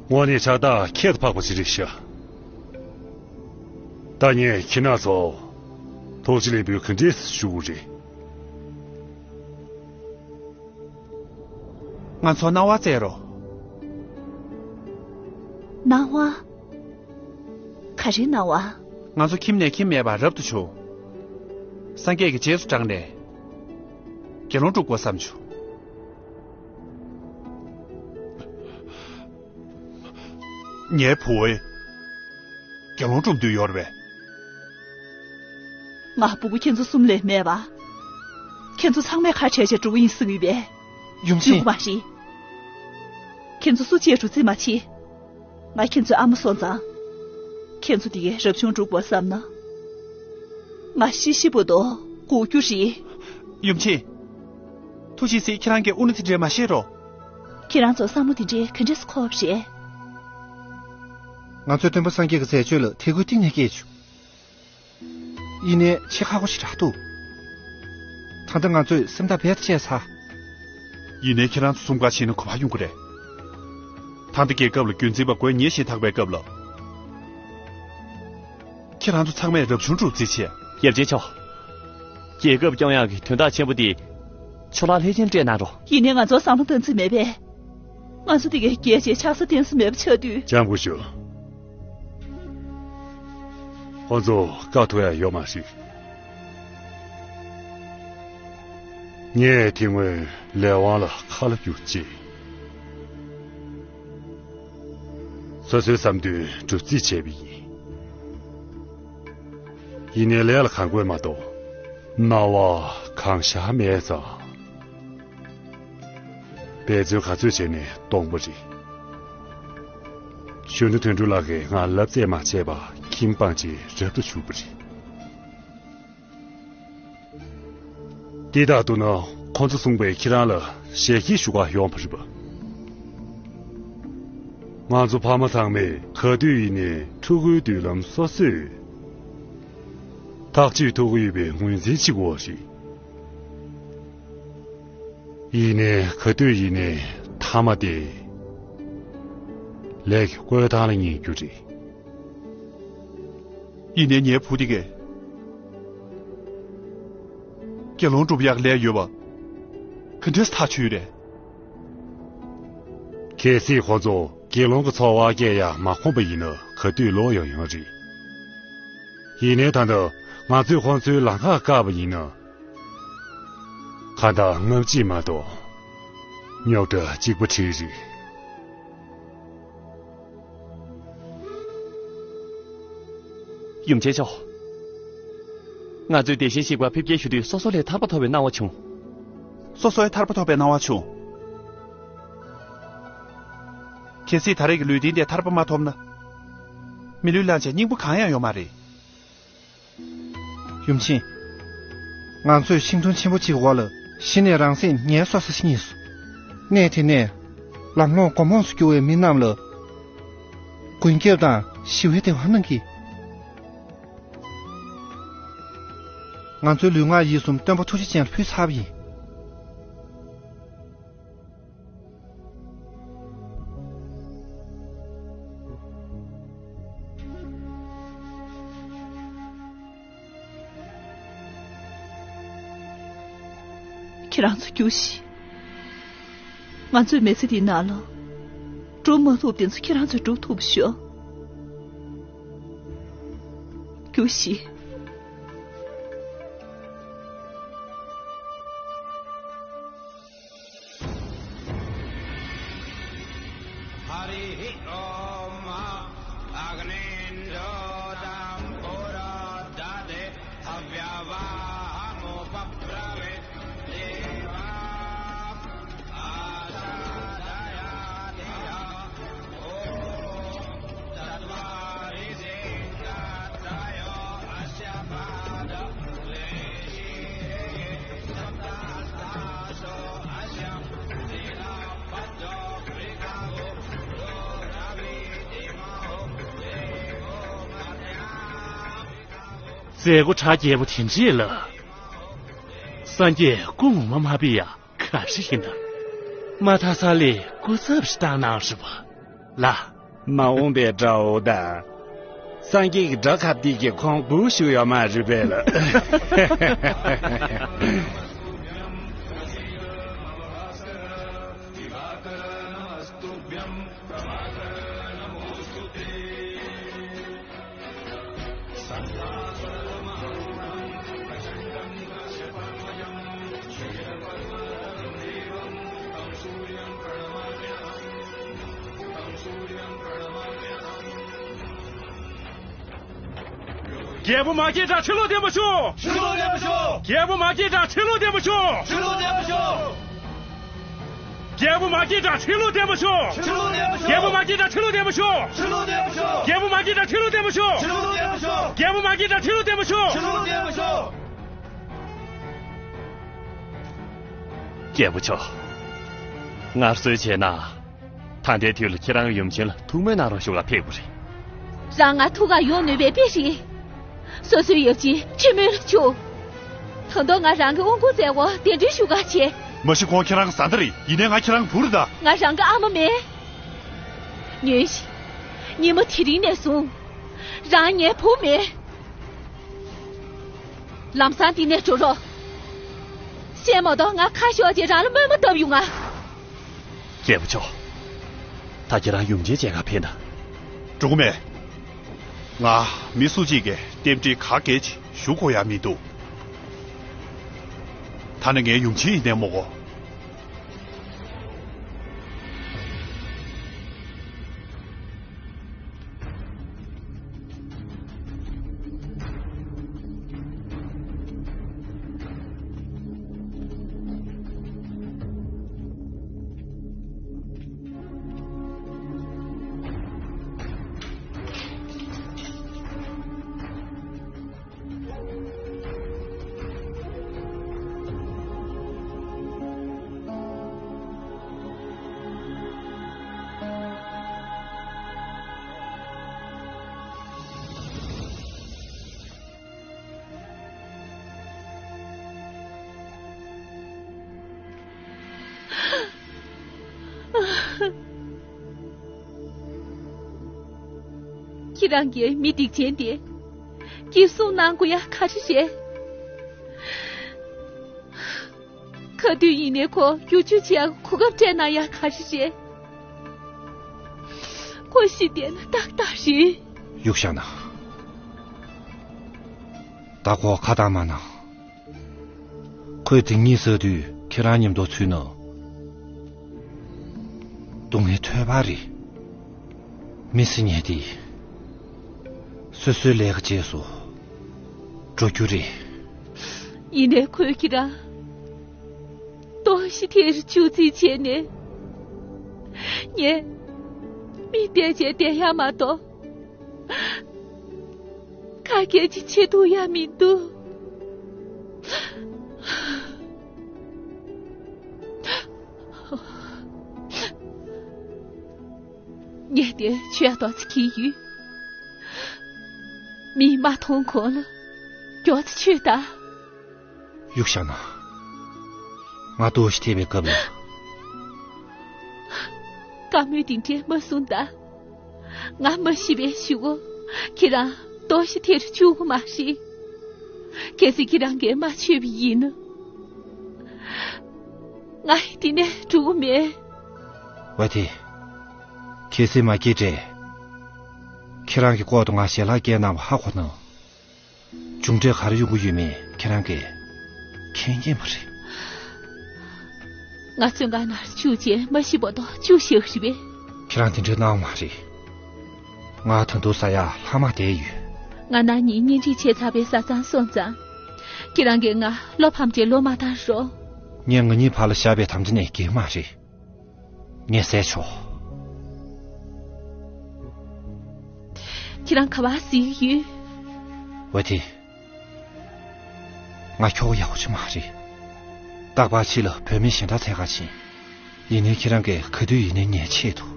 དངོས་གནས་ཕྱག་རྟགས་ཁྱད་དུ་འཕགས་པ་ཅིག་རེད་ཤག་ད་ངས་ཁྱེད་རྣམ་ཚོ་ཐུགས་རྗེ་ལེགས་འབུལ་ག་འདྲས་ཞུ་དགོས་རེད། ང་ཚོར་གནང་བ་སྩལ་རོགས། གནང་བ། ག་རེའི་གནང་བ། ང་ཚོ་ཁྱིམ་ནས་ཁྱིམ་མེད་པར་རབ་ཏུ་བྱུང་། སངས་རྒྱས་ཀྱི་རྗེས་སུ་འབྲངས་ནས་དགེ་སློང་སྒྲུབ་དགོས་བསམ་བྱུང་། ངའི་བུ་བོས་དགེ་སློང་སྒྲུབ་འདོད་ཡོད་རེད་པས། ང་སྤུ་གུ་ཁྱེད་ཚོ་གསུམ་ལས་མེད་པ། ཁྱེད་ཚོ་ཚང་མས་ཁ་བྲལ་བྱས་འགྲོ་གི་ཡིན་ཟེར་གི་ཡོད་པས། ཡུམ་ཆེན། ཡོང་གི་མ་རེད། ཁྱེད་ཚོ་སུ་གཅིག་འགྲོ་རྩིས་མ་བྱེད། ང་ཁྱེད་ཚོའི་ཨ་མ་སོང་ཙང་། ཁྱེད་ཚོ་དེ་གའི་རབ་བྱུང་སྒྲུབ་དགོས་བསམ་ན། ང་ཤི་ཤི་བར་དུ་སྒུག་རྒྱུ་རེད། ཡུམ་ཆེན། ཐུགས་རྗེ་གཟིགས། ཁྱེད་རང་གིས་དབུ་ནུ་དེ་འདྲའི་མ་བཤད་རོགས། ཁྱེད་རང་ཚོ་བསམ་བློ་དེ་འདྲའི་ག་འདྲས་སེ་འཁོར་བ་རེད། ང་ཚོས་སྟོན་པ་སངས་རྒྱས་ཀྱི་མཛད་སྤྱོད་ལ་དད་གུས་གཏིང་ནས་སྐྱེས་བྱུང་། ཡིན་ནའི་ཆེས་ཁག་པོ་ཞིག་རག་འདུག་ད་ལྟ་ང་ཚོས་སེམས་ཐག་རྦད་དེ་བཅད་ཚར། ཡིན་ནའི་ཁྱེད་རང་ཚོ་གསུམ་ཀ་ཕྱིན་ན་ག་པར་ཡོང་གི་རེད། ད་ལྟ་རྒྱལ་ཁབ་ལ་རྒྱུན་འཛིན་པ་དགོས་ངེས་ཞེས་ཐག་པའི་སྐབས་ལ། ཁྱེད་རང་ཚོ་ཚང་མས་རབ་བྱུང་སྒྲུབ་རྩིས་བྱས། ཡབ་རྗེ་མཆོག་རྒྱལ་ཁབ་སྐྱོང་ཡག་གི་དོན་དག་ཆེན་པོ་འདི་ཕྱོགས་ལྷག་ལྷས་བྱིན་སྤྲད་གནང་རོགས། ཡིན་ནའི་ང་ཚོར་བསམ་བློ་བཏང་རྩིས་མེད་པས། ང་ཚོ་འདི་གའི་རྒྱལ་གཅེས་ཕྱག་འཚལ་བསྟན་རྩིས་མེད་པ་ཆགས་དུས། ལྕམ་སྐུ་ཞབས། ཁོ་ཚོ་དཀའ་ཐུབ་ཡག་ཡོད་མ་རེད། ངས་དེ་སྔོན་ལས་དབང་ལ་ཁ་ལོ་བསྒྱུར་རྗེས། སོ་སོའི་བསམ་དོན་སྒྲུབ་རྩིས་བྱས་པ་ཡིན། ཡིན་ནའི་ལས་ལ་གང་དགོས་མ་གཏོགས། སྨྲ་བ་གང་ཤར་མེད་ཙང་། འབད་བརྩོན་ག་ཚོད་བྱས་ནས་སྟོང་པ་རེད། གཞོན་ནུ་དོན་གྲུབ་ལགས་ཀྱིས་ང་ལབ་རྩེས་མ་བྱས་པ་ཁྱིམ་སྤངས་རྗེས་རབ་ཏུ་བཞུགས་པ་རེད། དེ་ལྟར་འདུག་ན་ཁོང་ཚོ་གསུངས་པས་ཁྱེད་རང་ལ་ཞལ་གྱིས་ཞུ་གར་ཡོང་བ་རེད་པ། ང་ཚོ་ཕ་མ་ཚང་མས་ག་དུས་ཡིན་ནའི་ཕྲུ་གུའི་མདུན་ལམ་སོ་སོས་ཐག་གཅོད་ཐུབ་ཀྱི་ཡོད་པའི་ངོས་འཛིན་བྱེད་དགོས་པ་རེད། ཡིན་ནའི་ག་དུས་ཡིན་ནའི་མཐའ་མ་དེ་ལས་ཀྱི་བསྐོས་ཐང་ལ་ཉེ་རྒྱུ་རེད། ཡིན་ནའི་ངའི་བུ་དེ་གས་དགེ་སློང་སྒྲུབ་ཡག་ལས་ཡོད་པ་ག་འདྲས་ཐག་ཆོད་ཡོད་རེད། གལ་སྲིད་ཁོ་ཚོ་དགེ་སློང་གི་འཚོ་བ་སྐྱེལ་ཡག་མ་ཁོམ་པ་ཡིན་ན་ག་དུས་ལོག་ཡོང་ཡོང་རེད། ཡིན་ནའི་ད་ལྟ་ང་ཚོས་ཁོང་ཚོའི་ལམ་ཁ་བཀག་པ་ཡིན་ན། ཁ་བརྡ་ལྔ་གཅིག་མ་གཏོགས་རྙོག་དྲ་གཅིག་པ་ཁྲིད་རེད། ཡུམ་ཆེན་མཆོག་ང་ཚོས་དེ་བཞིན་གཤེགས་པར་ཕེབས་སྐྱེལ་ཞུ་དུས་སོ་སོ་ལས་ཐར་པ་ཐོབ་པའི་སྣང་བ་བྱུང་། སོ་སོའི་ཐར་པ་ཐོབ་པའི་སྣང་བ་བྱུང་། གལ་སྲིད་ད་རེས་ཀྱི་ལུས་རྟེན་དེ་ཐར་པ་མ་ཐོབ་ན། མི་ལུས་བླངས་བྱས་སྙིང་པོ་གང་ཡང་ཡོད་མ་རེད། ཡུམ་ཆེན། ང་ཚོས་ཤིང་སྡོང་ཆེན་པོ་གཅིག་འོག་ལ་གཞི་ནས་རང་སེམས་ངལ་གསོ་ས་ཞིག་རྙེད་སོང་། གནས་དེ་ནས་ལམ་ལྷོང་སྒོམ་ལྷོང་སུ་གྱུར་བའི་མི་རྣམས་ལ་མགོན་སྐྱབས་དང་ཞི་བའི་བདེ་བ་གནང་གིས། ང་ཚོའི་ལུས་ངག་ཡིད་གསུམ་སྟོན་པ་ཐུགས་རྗེ་ཅན་ལ་ཕུལ་ཚར་བ་ཡིན། ཁྱེད་རང་ཚོ་རྒྱུགས་ཤིག་ང་ཚོའི་མི་ཚེ་འདིའི་ནང་ལ་སྒྲུབ་མ་ཐུབ་དེ་ཚོ་ཁྱེད་རང་ཚོས་སྒྲུབ་ཐུབ་ཤོག་རྒྱུགས་ཤིག हरिः ॐ। अग्निं ज्योतं पुरोदधे हव्यवाहमोपब्रवीत् देवाः आसादयादिह। ॐ चत्वारि सिंहत्रयो अस्य पादौ। མཛད་སྒོ་གྲ་རྒྱས་པོ་དེ་འདྲས་ལ། སངས་རྒྱས་སྐུ་ངོ་མ་མ་ཕེབས་ཡ་ག་རེ་ཡིན་ན། མ་མཐའ་ས་ལས་སྐུ་ཚབ་ཞིག་བཏང་གནང་རེད་པ། ལ། མ་འོངས་པའི་དགྲ་བོ་དང་། སངས་རྒྱས་ཀྱི་དགྲ་ཁ་ཏིག་གི་ཁོང་སྒུག་བཞུགས་ཡོད་མ་རེད་པས་ལ། རྒྱལ་པོ་མ་སྐྱེས་དགྲ་ཁྲི་ལོ་བརྟན་པོ་ཤོག་ཁྲི་ལོ་བརྟན་པོ་ཤོག་རྒྱལ་པོ་མ་སྐྱེས་དགྲ་ཁྲི་ལོ་བརྟན་པོ་ཤོག་ཁྲི་ལོ་བརྟན་པོ་ཤོག་རྒྱལ་པོ་མ་སྐྱེས་དགྲ་ཁྲི་ལོ་བརྟན་པོ་ཤོག་རྒྱལ་པོ་མ་སྐྱེས་དགྲ་ཁྲི་ལོ་བརྟན་པོ་ཤོག་རྒྱལ་པོ་མ་སྐྱེས་དགྲ་ཁྲི་ལོ་བརྟན་པོ་ཤོག་རྒྱལ་པོ་མ་སྐྱེས་དགྲ་ཁྲི་ལོ་བརྟན་པོ་ཤོག་རྒྱལ་པོ་མཆོག་ངར་གསོལ་བྱས་ན། ད་ལྟའི་དུས་ལ་ཁྱེད་རང་ཡུམ་ཆེན་ལ་ཐུགས་སྨོན་གནང་རོགས་ཞུ་ག་ཕེབས་པ་རེད། རང་ང་ཐུག་ག་ཡོང་ནུས་པའི་དཔེ་རེད། སོ་སོའི་ཡབ་ཆེན་ཁྲི་མོན་ལ་བཅུག་ད་དུང་ང་རང་གི་དབུ་སྐུང་མཛད་སྒོ་གདན་འདྲེན་ཞུ་ག་བྱེད། མ་གཞི་ཁོང་ཁྱེད་རང་གི་བཟའ་ཟླ་རེད། ཡིན་ནའི་ང་ཁྱེད་རང་གི་བུ་རེད་ད། ང་རང་གི་ཨ་མ་མེད། ཉོན་ཞིག་ཉིན་མོ་དེ་རིང་ནས་བཟུང་། རང་ངའི་བུ་མེད། ལམ་སང་འདི་ནས་འགྲོ་རོགས། གཞན་མ་གཏོགས་ང་ཁ་ཤོར་རྗེས་རང་ལ་དམོད་མོ་བཏབ་ཡོང་ང་། རྒྱལ་པོ་མཆོག་ད་ཁྱེད་རང་ཡུམ་ཆེན་མཇལ་ག་ཕེབས་ན། འགྲོ་གི་མེད། ང་མི་སུ་གཅིག་གིས་རྟེན་འབྲེལ་ག་གེ་ཅིག་ཞུ་དགོས་ཡ་མི་འདུག་ད་ནི་ངའི་ཡུམ་ཆེན་ཡིན་ནའི་མོ་གོ། ཁྱེད་རང་གིས་མི་སྡིག་ཅན་དེ་སྐྱིད་སྲུང་གནང་དགོས་ཡ་ག་རེ་རེད། ག་དུས་ཡིན་ནའི་ཁོ་བསྒྱུར་བཅོས་བྱེད་ཡ་གོ་སྐབས་སྤྲད་གནང་ཡ་ག་རེ་རེད། ཁོ་ཤི་བསྡད་ན་ཏག་ཏག་རེད། གཡུག་བཞག་ན། ད་ཁོ་ཁ་གཏམ་མ་གནང་། ཁོས་དེ་གཉིད་སད་དུས་ཁྱེད་རང་མཉམ་དུ་ཚུད་ན། སྡུག་བསྔལ་ཐོལ་པ་རེད། མི་སེམས་ཉལ་ཏེ། སོ་སོའི་ལས་ཀ་བྱས་སོ། འགྲོ་རྒྱུ་རེད། ཡིན་ནའི་ཁོས་ཁྱེད་རང་། ལྟོགས་ཤི་ཐེར་བཅུག་རྩིས་བྱས་ནས། ངས་མི་བསྡད་བྱས་བསྡད་ཡ་མ་གཏོགས། ཁ་སྐད་ཅིག་བྱེད་ཐུབ་ཡ་མི་འདུག་ངས་དེ་ཆོས་ཏོག་ཙི་གིས་ཡོད། མིས་མ་མཐོང་གོང་ལ་མགྱོགས་ཙི་ཆོས་ད། གཡུག་བཞག་ན། ང་ལྟོགས་ཤི་ཐེབས་པའི་སྐབས་ལ། བཀའ་མོལ་འདི་འདྲས་མ་གསུངས་ད། ང་མ་ཤི་བའི་གཞུག་གུ། ཁྱེད་རང་ལྟོགས་ཤི་ཐེར་བཅུག་གི་མ་རེད། གལ་སྲིད་ཁྱེད་རང་གིས་མ་ཆོད་པ་ཡིན་ན། ང་འདི་ནས་འགྲོ་གི་མེད། ཝེ་ཐི། གལ་སྲིད་མ་སྐྱེས་དྲན། ཁྱེད་རང་གི་ལྐོག་ཏུ་ང་ཞལ་ལག་བཀལ་གནང་བ་ཧ་གོ་ན། མཇུག་འབྲས་ག་རེ་ཡོང་གི་ཡོད་མེད་ཁྱེད་རང་གིས་མཁྱེན་མཁྱེན་པ་རེད། ང་བཙོན་ཁང་ནང་བཅུག་རྗེས་མ་ཤི་བར་དུ་བཅུག་བཞག་རེད་པས། ཁྱེད་རང་དེ་འདྲའི་སྣང་བ་མ་རེད། ང་ད་དུང་ཟ་ཡག་ལྷག་མ་བསྡད་ཡོད། ང་ནང་ཉིན་གཉེན་སྒྲིག་བྱས་ཚར་བའི་བཟའ་ཚང་སོང་ཙང་། ཁྱེད་རང་གིས་ང་བློ་ཕམ་བྱས་ལོག་མ་བཏང་རོགས། ངས་ང་གཉིས་བར་ལ་བཞག་པའི་དམ་བཅའ་ནས་འགལ་མ་རེད། ངས་ཟས་ཆོག་ཁྱེད་རང་ག་པར་གཟིགས་ཡོད། ཝེ་ཐི། ང་ཁྱོ་ག་ཡག་པོ་ཅིག་མ་རེད། རྟག་པར་ཕྱི་ལ་བུད་མེད་གཞན་དག་འཚོལ་ག་ཕྱིན། ཡིན་ནའི་ཁྱེད་རང་གིས་ག་དུས་ཡིན་ནའི་ངའི་ཆེད་དུ།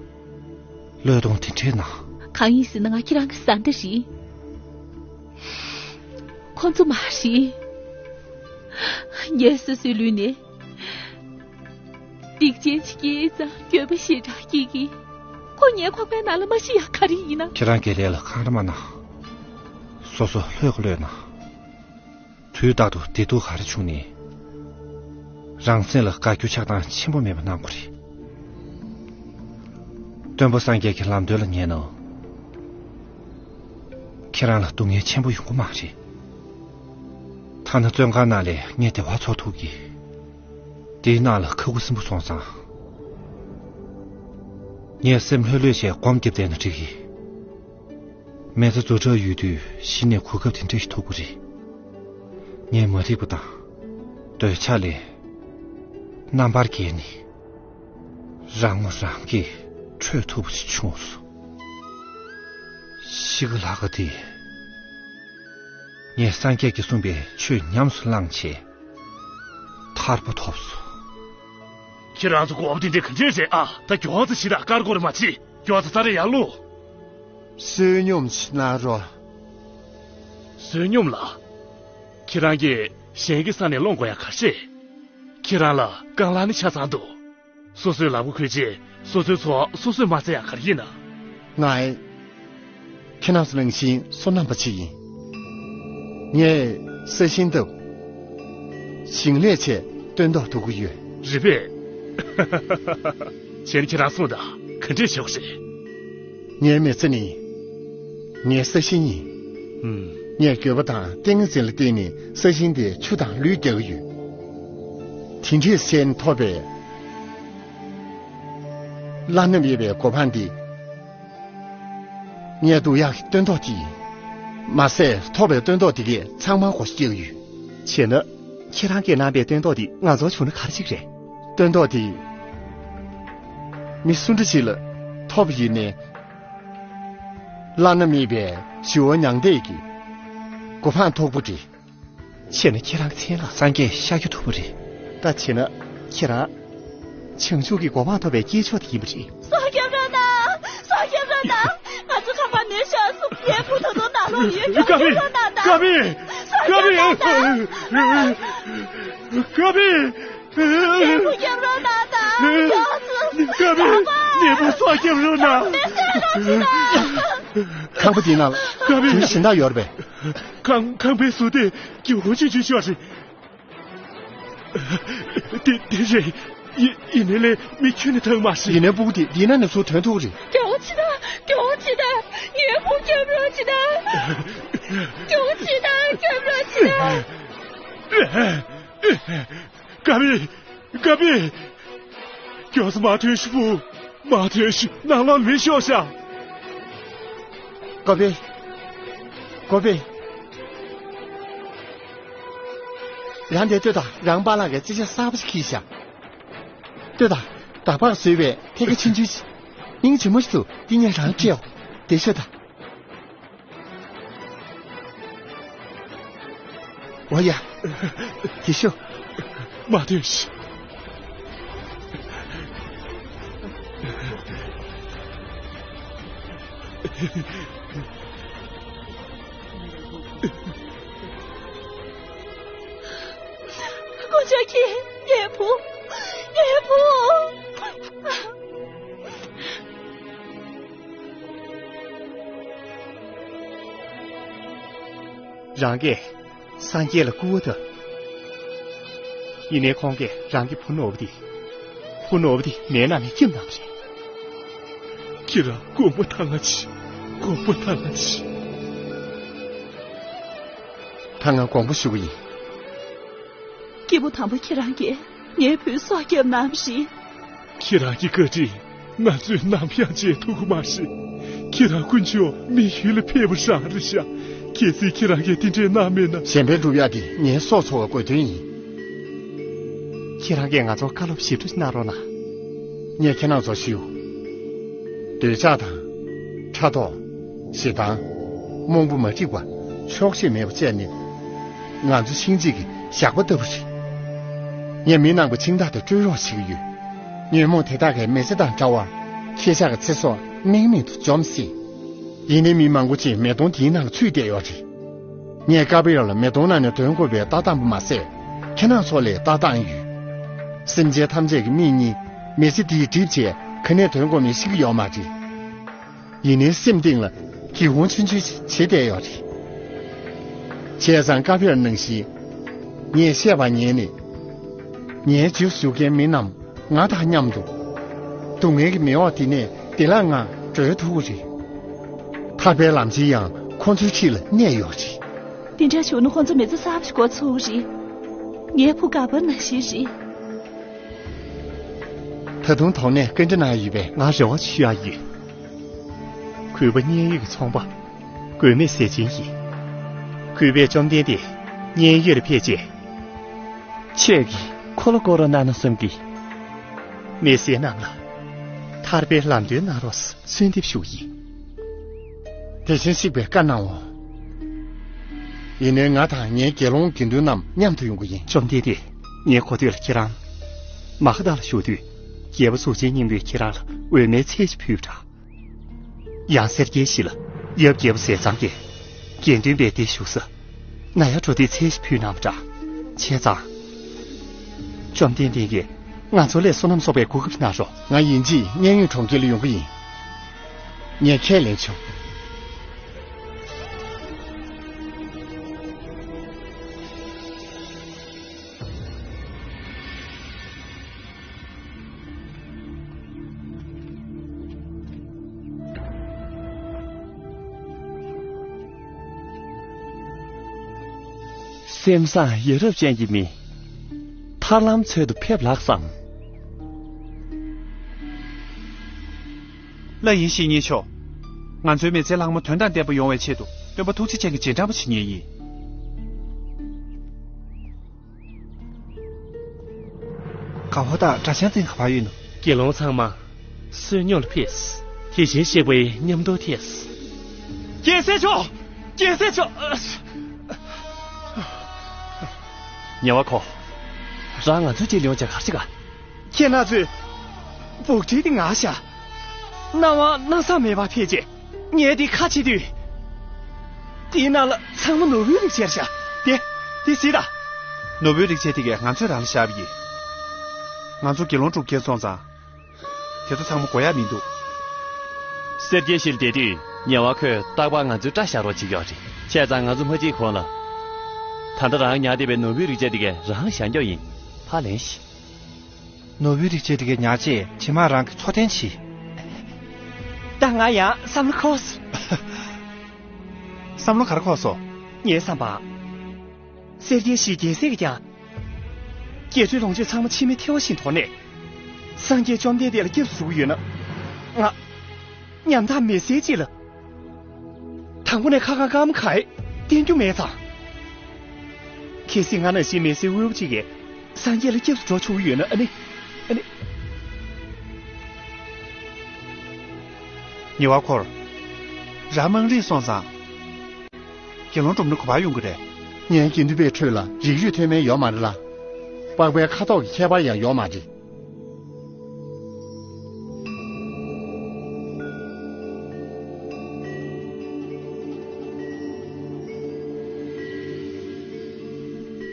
བློས་གཏོང་དེ་འདྲས་གནང་། གང་ཡིན་ཟེར་ན་ང་ཁྱེད་རང་གི་བཟའ་ཟླ་རེད། ཁོ་ཚོ་མ་རེད། ངས་སོ་སོའི་ལུས་ནས། སྡིག་ཅན་ཅིག་སྐྱེས་ཙང་འགྱོད་པ་ཞེ་དྲག་སྐྱེ་གི། ཁོ་ངའི་ཁོག་པའི་ནང་ལ་མ་ཤི་ཡག་ག་རེ་ཡིན་ན། ཁྱེད་རང་གི་ལས་ལ་འཁང་ར་མ་གནང་། སོ་སོ་ལྷོད་གི་ལྷོད་གནང་། དུས་རྟག་ཏུ་བདེ་སྡུག་ག་རེ་བྱུང་ནའི། རང་སེམས་ལ་དགའ་སྐྱོ་ཆགས་སྡང་ཆེན་པོ་མེད་པ་གནང་དགོས་རེད། སྟོན་པ་སངས་རྒྱས་ཀྱི་ལམ་སྟོན་ལ་ཉན་ན། ཁྱེད་རང་ལ་སྡུག་བསྔལ་ཆེན་པོ་ཡོང་གི་མ་རེད། ཐ་ན་བཙོན་ཁང་ནང་ལས་ངས་བདེ་བ་འཚོ་ཐུབ་ཀྱི། དེའི་ནང་ལ་ཁ་ཁུ་སིམ་པོ་སོང་ཙང་། ངས་སེམས་ལྷོད་ལྷོད་བྱས་སྒོམ་རྒྱབ་བསྡད་ན་འགྲིག་གི། མི་ཚེ་རྫོགས་གྲབས་ཡོད་དུས་གཞི་ནས་གོ་སྐབས་དེ་འདྲ་ཞིག་ཐོབ་ཀྱི་རེད། ངས་མ་འགྲིག་པ་དང་། འདོད་ཆགས་ལས། རྣམ་པར་རྒྱལ་ནས། རང་ངོ་རང་གིས་འཕྲོད་ཐུབ་པ་ཞིག་བྱུང་སོང་། ཤི་ཀ་ལ་ཀ་དེས་ངས་སངས་རྒྱས་ཀྱིས་གསུངས་པའི་ཆོས་ཉམས་སུ་བླངས་བྱས་ཐར་པ་ཐོབ་སོང་། ཁྱེད་རང་ཚོ་གོ་བ་དེ་འདྲ་ག་འདྲས་རེད་ཨ། ད་མགྱོགས་ཙམ་ཞིག་དང་དཀར་སྒོར་མ་བྱེད། མགྱོགས་ཙམ་ཚར་རེ་ཡར་ལོངས། བསོད་སྙོམས་ཤིག་གནང་རོགས། བསོད་སྙོམས་ལགས། ཁྱེད་རང་གིས་གཞན་གྱི་ས་ནས་སློང་དགོས་ཡ་ག་རེ་རེད། ཁྱེད་རང་ལ་རྐང་ལག་ནི་ཆ་ཚང་འདུག། སོ་སོའི་ལག་པ་ཁུར་རྗེས་སོ་སོའི་ཚོགས་སོ་སོས་མ་བཙལ་ཡ་ག་རེ་ཡིན་ན། ང་ཨེ། ཁྱེད་རང་ཚོ་ནང་བཞིན་བསོད་ནམས་པ་ཅིག་ཡིན། ངས་ས་ཞིང་བཏབ། ཞིང་ལས་བྱས་སྟོན་ཐོག་ཐུག་གི་ཡོད། རེད་པས། བྱས་ན་ཁྱེད་རང་གསུངས་དང་ག་འདྲས་བྱེད་དགོས་རེད། ངའི་མི་ཚེ་ནི། ངའི་ས་ཞིང་ཡིན། ཨུམ། ངས་འགྱོད་པ་དང་ཏིང་ངེ་འཛིན་ལ་བརྟེན་ནས་ས་ཞིང་དེ་ཆུ་དང་ལུད་རྒྱག་གི་ཡོད། དེ་འདྲས་བྱས་ནས་ཐོབ་པའི་བླ་ན་མེད་པའི་གོ་འཕང་འདི། ངས་བསྡུ་ཡག་གི་སྟོན་ཐོག་དེ་ཡིན། མ་ཟད་ཐོབ་པའི་སྟོན་ཐོག་དེ་གས་ཚང་མ་སྒོ་ཕྱེ་གི་ཡོད། བྱས་ན། ཁྱེད་རང་གིས་གནང་པའི་སྟོན་ཐོག་དེ་ང་ཚོར་བྱུང་ན་ག་རེ་ཅིག་རེད། སྟོན་ཐོག་དེ། མི་སུ་འདྲ་ཞིག་ལ་ཐོབ་ཡིན་ནའི། བླ་ན་མེད་པའི་ཞི་བ་མྱང་འདས་ཀྱི་གོ་འཕང་ཐོབ་པ་རེད། བྱས་ན་ཁྱེད་རང་གི་མཚན་ལ་སངས་རྒྱས་ཤཱཀྱ་ཐུབ་པ་རེད། ད་བྱས་ན་ཁྱེད་རང་། བྱང་ཆུབ་ཀྱི་གོ་འཕང་ཐོབ་པའི་སྐྱེས་མཆོག་དེ་ཡིན་པ་རེད། སྲོག་སྐྱོབ་རོགས་གནང་། སྲོག་སྐྱོབ་རོགས་གནང་། ང་ཚོ་ཁང་པ་ནུབ་ཤོར་སོང་། ངའི་བུ་ད་དུང་ནང་ལོགས་ཡོད། སྐྱོབ་རོགས་གནང་དང་། སྐབས་ཨེ། སྐབས་ཨེ། སྐྱོབ་རོགས་གནང་དང་། སྐབས་ཨེ། ངའི་བུ་སྐྱོབ་རོགས་གནང་དང་། སྐྱོབ་སོང་། སྐབས་ཨེ། ངའི་བུ་སྲོག་སྐྱོབ་རོགས་གནང་། མེ་སྲེག་རོགས་གྱིས་དང་། ཁང་པ་འདིའི་ནང་ལ་སྐབས་ཨེ། དེ་གཞན་དག་ཡོད་རེད་པས། ཁང་ཁང་པའི་ཟུར་དེ་གྱི་འུ་ཆུ་ཆུ་ཤོར་རེད། དེ་དེ་རེད། ཡིན་ཡིན་ནའི་ལས་མི་ཁྱོན་ནས་ཐང་མ་ཤི། ཡིན་ནའི་སྤུ་གུ་དེ་འདི་ན་ནས་ཚུར་ཐོན་ཐུབ་རེད། སྐྱོ་བོ་ཅི་ད། སྐྱོ་བོ་ཅི་ད། ངའི་བུ་སྐྱོབ་རོགས་ཅི་ད། སྐྱོ་བོ་ཅི་ད། སྐྱོབ་རོགས་ཅི་ད། ཀ་བི། ཀ་བི། མགྱོགས་སུ་མར་ཐོན་ཤོག་བུ། མར་ཐོན་ཤོག་ནང་ལོགས་མེ་ཤོར་ཤག་ཀ་བི། ཀ་བི། རང་དེ་ལྟོས་དང་། རང་པཱ་ལགས་ཀྱིས་རྩིས་ཆ་གསར་པ་ཞིག་ཁྱེར་ཤག་ལྟོས་དང་། ད་བར་བཟོས་པའི་ཐད་ཀ་ཆུང་ཆུང་ཞིག་སྙིང་རྗེ་མོ་ཞིག་འདུག་འདི་ངས་རང་སྤྲད་འོ། དེ་ཤོད་དང་། འོ་ཡ། དེ་ཤོད། མ་ཐོན་ཤིག་དཀོན་མཆོག་མཁྱེན། ངའི་བུ། ངའི་བུ། རང་གིས་སངས་རྒྱས་ལ་སྐུར་བ་བཏབ། ཡིན་ནའི་ཁོང་གིས་རང་གི་བུ་ནོར་བུ་འདི། བུ་ནོར་བུ་འདི་མེ་ནང་ནས་སྐྱེམས་གནང་བ་རེད། ཁྱེད་རང་དགོངས་པ་དྭངས་ང་མཆིས། དགོངས་པ་དྭངས་ང་མཆིས། ད་ང་དགོངས་པ་ཞུ་གི་ཡིན། སྐྱེས་བུ་དམ་པ་ཁྱེད་རང་གིས་ངའི་བུའི་སྲོག་བསྐྱབས་གནང་བ་རེད། ཁྱེད་རང་གི་བཀའ་དྲིན་ང་ཚོས་ནམ་ཡང་བརྗེད་ཐུབ་ཀྱི་མ་རེད། ཁྱེད་རང་དཀོན་མཆོག་མི་ཡུལ་ལ་ཕེབས་པ་རང་རེད་ཤག་གལ་སྲིད་ཁྱེད་རང་གིས་དེ་འདྲས་གནང་མེད་ན། གཞན་ཕན་སྒྲུབ་ཡག་དེ་ངའི་སྲོག་འཚོ་བའི་དགོས་དོན་ཡིན། ཁྱེད་རང་གིས་ང་ཚོར་བཀའ་སློབ་ཞིབ་ཕྲ་གནང་རོགས་གནང་། ངས་ཁྱེད་རང་ཚོར་ཞུ། འདོད་ཆགས་དང་། ཕྲག་དོག་ཞེ་སྡང་། རྨོངས་པ་མ་འགྲིག་པ། ཆོག་ཤེས་མེད་པ་བཅས་ནི། ང་ཚོ་ཤིང་གཅིག་གི་ཞགས་པ་ལྟ་བུ་རེད། ངས་མི་ནག་པོ་ཕྱིང་ཐག་དེ་སྤྲོད་རོགས་བྱེད་ཀྱི་ཡོད། ཉོན་མོངས་དེ་དག་གིས་མེ་ལྕེ་དང་འདྲ་བར། ཁྱེད་ཅག་གི་ཚེ་སྲོག་རྨེག་མེད་དུ་འཇོམས་སྲིད། ཡིན་ནའི་མི་མང་པོ་ཅིག་མེ་དོང་དེའི་ནང་ལ་ཚུད་བསྡད་ཡོད་རེད། ངས་ཀ་བེ་ར་ལ་མེ་དོང་ནང་ནས་ཐོན་དགོས་པའི་ལྟ་སྟངས་པ་མ་ཟད། ཁྱེད་རང་ཚོ་ལ་ལྟ་སྟངས་ཡོད། སེམས་ཅན་ཐམས་ཅད་ཀྱི་མིག་གཉིས་མེ་ལྕེ་དེས་བསྒྲིབས་བྱས་ག་ནས་ཐོན་དགོས་མིན་ཤེས་ཀྱི་ཡོད་མ་རེད། ཡིན་ནའི་སེམས་གཏིང་ལ་སྒེའུ་ཁུང་ཆུང་ཆུང་ཞིག་བྱེད་བསྡད་ཡོད་རེད། བྱས་ཙང་ཀ་བེ་ར་ནང་བཞིན། ངས་བཤད་པ་ཉན་ནས། ངའི་རྗེས་སུ་ཞུགས་མཁན་མི་རྣམས་ང་དང་མཉམ་དུ། སྡུག་བསྔལ་གྱི་མེ་འོབས་འདི་ནས་བདེ་བླག་ངང་བྲོས་ཐུབ་ཀྱི་རེད། ཐར་པའི་ལམ་ཆེན་ཡང་ཁོང་ཚོའི་འཁྲིས་ལ་གནས་ཡོད་རེད། དེ་འདྲ་བྱུང་ན་ཁོང་ཚོ་མི་ཚེ་གསར་པ་ཞིག་འགོ་ཚུགས་རེད། ངའི་བུ་དགའ་པོ་ནང་བཞིན་རེད། ད་དུང་དོགས་གནས་ག་འདྲ་གནང་ཡོད་པས། ང་རེ་བ་ཞུ་ཡག་ཡོད། གུས་པ་མཉན་ཡོད་ཀྱི་ཚོང་པ། མགོན་མེད་ཟས་སྦྱིན་ཡིན། གུས་པས་བཅོམ་ལྡན་འདས་མཉན་ཡོད་ལ་ཕེབས་རྗེས། ཁྱེད་ཀྱིས་ཁོ་ལ་བསྐོར་རོགས་གནང་ན་བསམ་གི། མི་སེར་རྣམས་ལ་ ཐར་པའི་ལམ་སྟོན་གནང་རོགས་གསོལ་འདེབས་ཞུ་ཡིན། དེ་བཞིན་གཤེགས་པའི་བཀའ་གནང་འོ། ཡིན་ནའི་ང་དང་ངའི་དགེ་སློང་དགེ་འདུན་རྣམས་མཉམ་དུ་ཡོང་གི་ཡིན། བཅོམ་ལྡན་འདས། ངས་གོ་ཐོས་ལ་ཁྱེད་རང་མ་ཧཱ་དྷ་ལ་བཞུགས་དུས། རྒྱལ་པོ་གཟུགས་ཅན་སྙིང་པོས་ཁྱེད་རང་ལ་འོད་མའི་ཚལ་ཞིག་ཕུལ་བ་འདྲ། ཡང་སེར་སྐྱའི་གཞི་ལ་ཡབ་རྒྱལ་པོ་ཟས་གཙང་གིས་དགེ་འདུན་པའི་སྡེ་བཞུགས་ས་ན་ཡར་འགྲོ་དུས་ཚལ་ཞིག་ཕུལ་གནང་བ་འདྲ། བྱས་ཙང་། བཅོམ་ལྡན་འདས་ཀྱིས་ང་ཚོ་ལ་བསོད་ནམས་གསོག་པའི་གོ་སྐབས་གནང་རོགས། ང་ཡིན་གཅིག་མཉན་ཡོད་གྲོང་ཁྱེར་ལ་ཡོང་གི་ཡིན། ངས་ཁས་ལེན་བྱུང་། སེམས་བཟང་ཡ་རབས་ཅན་གྱི་མི། ཐར་ལམ་འཚོལ་དུ་ཕེབས་ལགས་སམ། ལགས་ཡིན་བཤེས་གཉེན་མཆོག་ང་ཚོའི་མི་ཚེ་ལྷག་མ་དོན་དང་ལྡན་པ་ཡོང་བའི་ཆེད་དུ་སྟོན་པ་ཐུགས་རྗེ་ཅན་གྱི་རྗེས་འབྲང་པ་བྱེད་མཁན་ཡིན། ག་བ་དང་གྲྭ་ཆང་འཛིན་ག་པར་ཡོད་ནོ། དགེ་སློང་ཚང་མ་བསོད་སྙོམས་ལ་ཕེབས། དེ་བཞིན་གཤེགས་པའི་མཉམ་དུ་ཐལ། རྒྱལ་སྲས་མཆོག་རྒྱལ་སྲས་མཆོག་ཉེ་བར་ཁོ། རང་ང་ཚོའི་རྗེས་ལ་ཡོང་བྱ་གར་ཞིག་ག་ཁྱེད་རྣམ་ཚོས་འབོག་ཁྲིད་དེ་ངར་ཤག་སྣང་བ་སྣང་ས་མེད་པར་ཕེབས་རྗེས་ངས་དེ་ཁ་ཕྱེ་དུས། དེའི་ནང་ལ་ཚང་མ་ནོར་བུའི་རིགས་ཆེར་ཤག་དེ། དེ་གཟིགས་དང་། ནོར་བུའི་རིགས་ཆེ་དེ་གས་ང་ཚོས་རང་ལ་བཞག་པ་ཡིན། ང་ཚོ་དགེ་སློང་སྒྲུབ་མཁན་སོང་ཙང་། དེ་ཚོ་ཚང་མ་དགོས་ཡག་མི་འདུག་སེར་སྐྱའི་གཞི་ལ་བསྡད་དུས་ཉེ་བར་ཁོས་རྟག་པར་ང་ཚོའི་སྐྲ་བཞར་རོགས་བྱེད་ཀྱི་ཡོད་རེད། བྱས་ཙང་ང་ཚོ་མ་ཅིག་གོང་ལ། ད་ལྟ་རང་ཉར་བསྡད་པའི་ནོར་བུའི་རིགས་ཆེ་དེ་གས་རང་བཞག་རྒྱུ་ཡིན། ཕར་ལེན་ཞིག་ནོར་བུའི་རིགས་ཆེ་དེ་གས་ཉར་རྗེས་ཕྱི་མ་རང་གིས་འཚོ་རྟེན་བྱེད། ད་ང་ཡང་བསམ་བློ་འཁོར། བསམ་བློ་ག་རེ་འཁོར་སོང་། ངའི་བསམ་པར། སེར་སྐྱའི་གཞིའི་རྒྱལ་སྲས་ཀྱིས་ཀྱང་། རྒྱས་སྤྲོས་ལོངས་སྤྱོད་ཚང་མ་འཆི་མེད་ཐལ་བ་བཞིན་དོར་ནས། སངས་རྒྱས་བཅོམ་ལྡན་འདས་ལ་སྐྱབས་སུ་ཞུ་གི་ཡོད་ན། ང་། ཉམ་ཐག་མི་སེར་ཅིག་ལ། དང་པོ་ནས་ཁ་ཁ་སྐར་མ་ག་ཡེ་བསྟན་རྒྱུ་མེད་ཙང་། གལ་སྲིད་ང་ནང་བཞིན་མི་སེར་དབུལ་པོ་ཅིག་གིས་སངས་རྒྱས་ལ་སྐྱབས་སུ་འགྲོ་ཆོག་གི་ཡོད་ན་ཨ་ནི། ཨ་ནི། ཉེ་བར་འཁོར། རང་དམངས་རིགས་སོང་ཙང་། དགེ་སློང་སྒྲུབ་ན་ག་པར་ཡོང་གི་རེད། ངའི་དགེ་འདུན་པའི་ཁྲོད་ལ་རིགས་རུས་མཐུན་མིན་ཡོད་མ་རེད་ལ། པགས་པའི་ཁ་དོག་གི་ཁྱད་པར་ཡང་ཡོད་མ་རེད།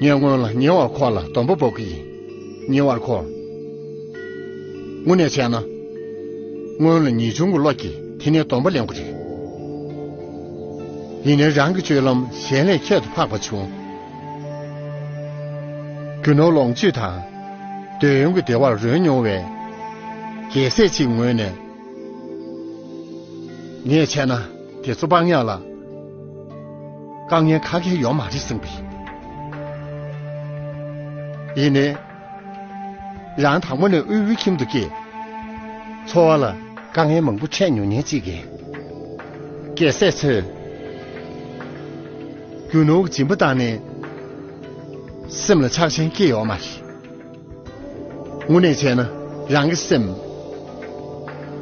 ངས་སྔོན་ལ་ཉེ་བར་འཁོར་ལ་སྡོམ་པ་འབོག་གི་ཡིན། ཉེ་བར་འཁོར། དངོས་གནས་བྱས་ན། སྔོན་ལ་ངེས་འབྱུང་གི་བློ་གིས་དེ་ནས་སྡོམ་པ་ལེན་དགོས་རེད། ཡིན་ནའི་རང་གི་སྤྱོད་ལམ་གཞན་ལས་ཁྱད་དུ་འཕགས་པ་བྱུང་། རྒྱུ་ནོར་ལོངས་སྤྱོད་དང་། འདོད་ཡོན་གྱི་བདེ་བར་རོལ་མྱོང་བའི་རྒྱལ་སྲས་ཅིག་ངོས་ནས། ངས་བྱས་ན་དེ་ཚོ་སྤང་ཡག་ལ་དཀའ་ངལ་ག་གེ་ཡོད་མ་རེད་བསམ་གི། ཡིན་ནའི། རང་དང་པོ་ནས་དབུལ་པོའི་ཁྱིམ་དུ་སྐྱེས། འཚོ་བ་ལ་དཀའ་ངལ་མང་པོ་འཕྲད་མྱོང་མཁན་ཅིག་གིས། རྒྱལ་སྲས་ཚོས། རྒྱུ་ནོར་གྱི་སྦྱིན་པ་བཏང་ནས། སེམས་ལ་ཆགས་ཞེན་སྐྱེ་ཡོད་མ་རེད། དངོས་གནས་བྱས་ན་རང་གི་སེམས།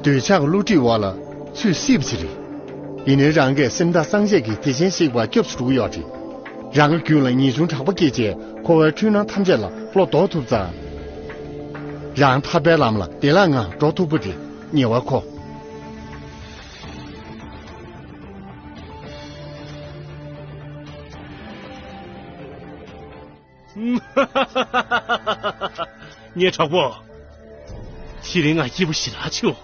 འདོད་ཆགས་ཀྱི་བསླུ་བྲིད་འོག་ལ་ཚུད་སྲིད་པ་ཅིག་རེད། ཡིན་ནའི་རང་གིས་སེམས་དང་སངས་རྒྱས་ཀྱི་དེ་བཞིན་གཤེགས་པར་སྐྱབས་སུ་འགྲོ་གི་ཡོད་རེད། རང་གི་རྒྱུད་ལ་ངེས་འབྱུང་དྲག་པོ་སྐྱེས་རྗེས་འཁོར་བའི་འཁྲུལ་སྣང་ཐམས་ཅད་ལ་བློ་ལྡོག་ཐུབ་ཙང་། རང་ཐར་པའི་ལམ་ལ་བདེ་བླག་ངང་འགྲོ་ཐུབ་པ་རེད། ཉེ་བར་འཁོར། ངའི་གྲོགས་པོ། དེ་རིང་ང་སྐྱིད་པོ་ཞེ་དྲག་བྱུང་།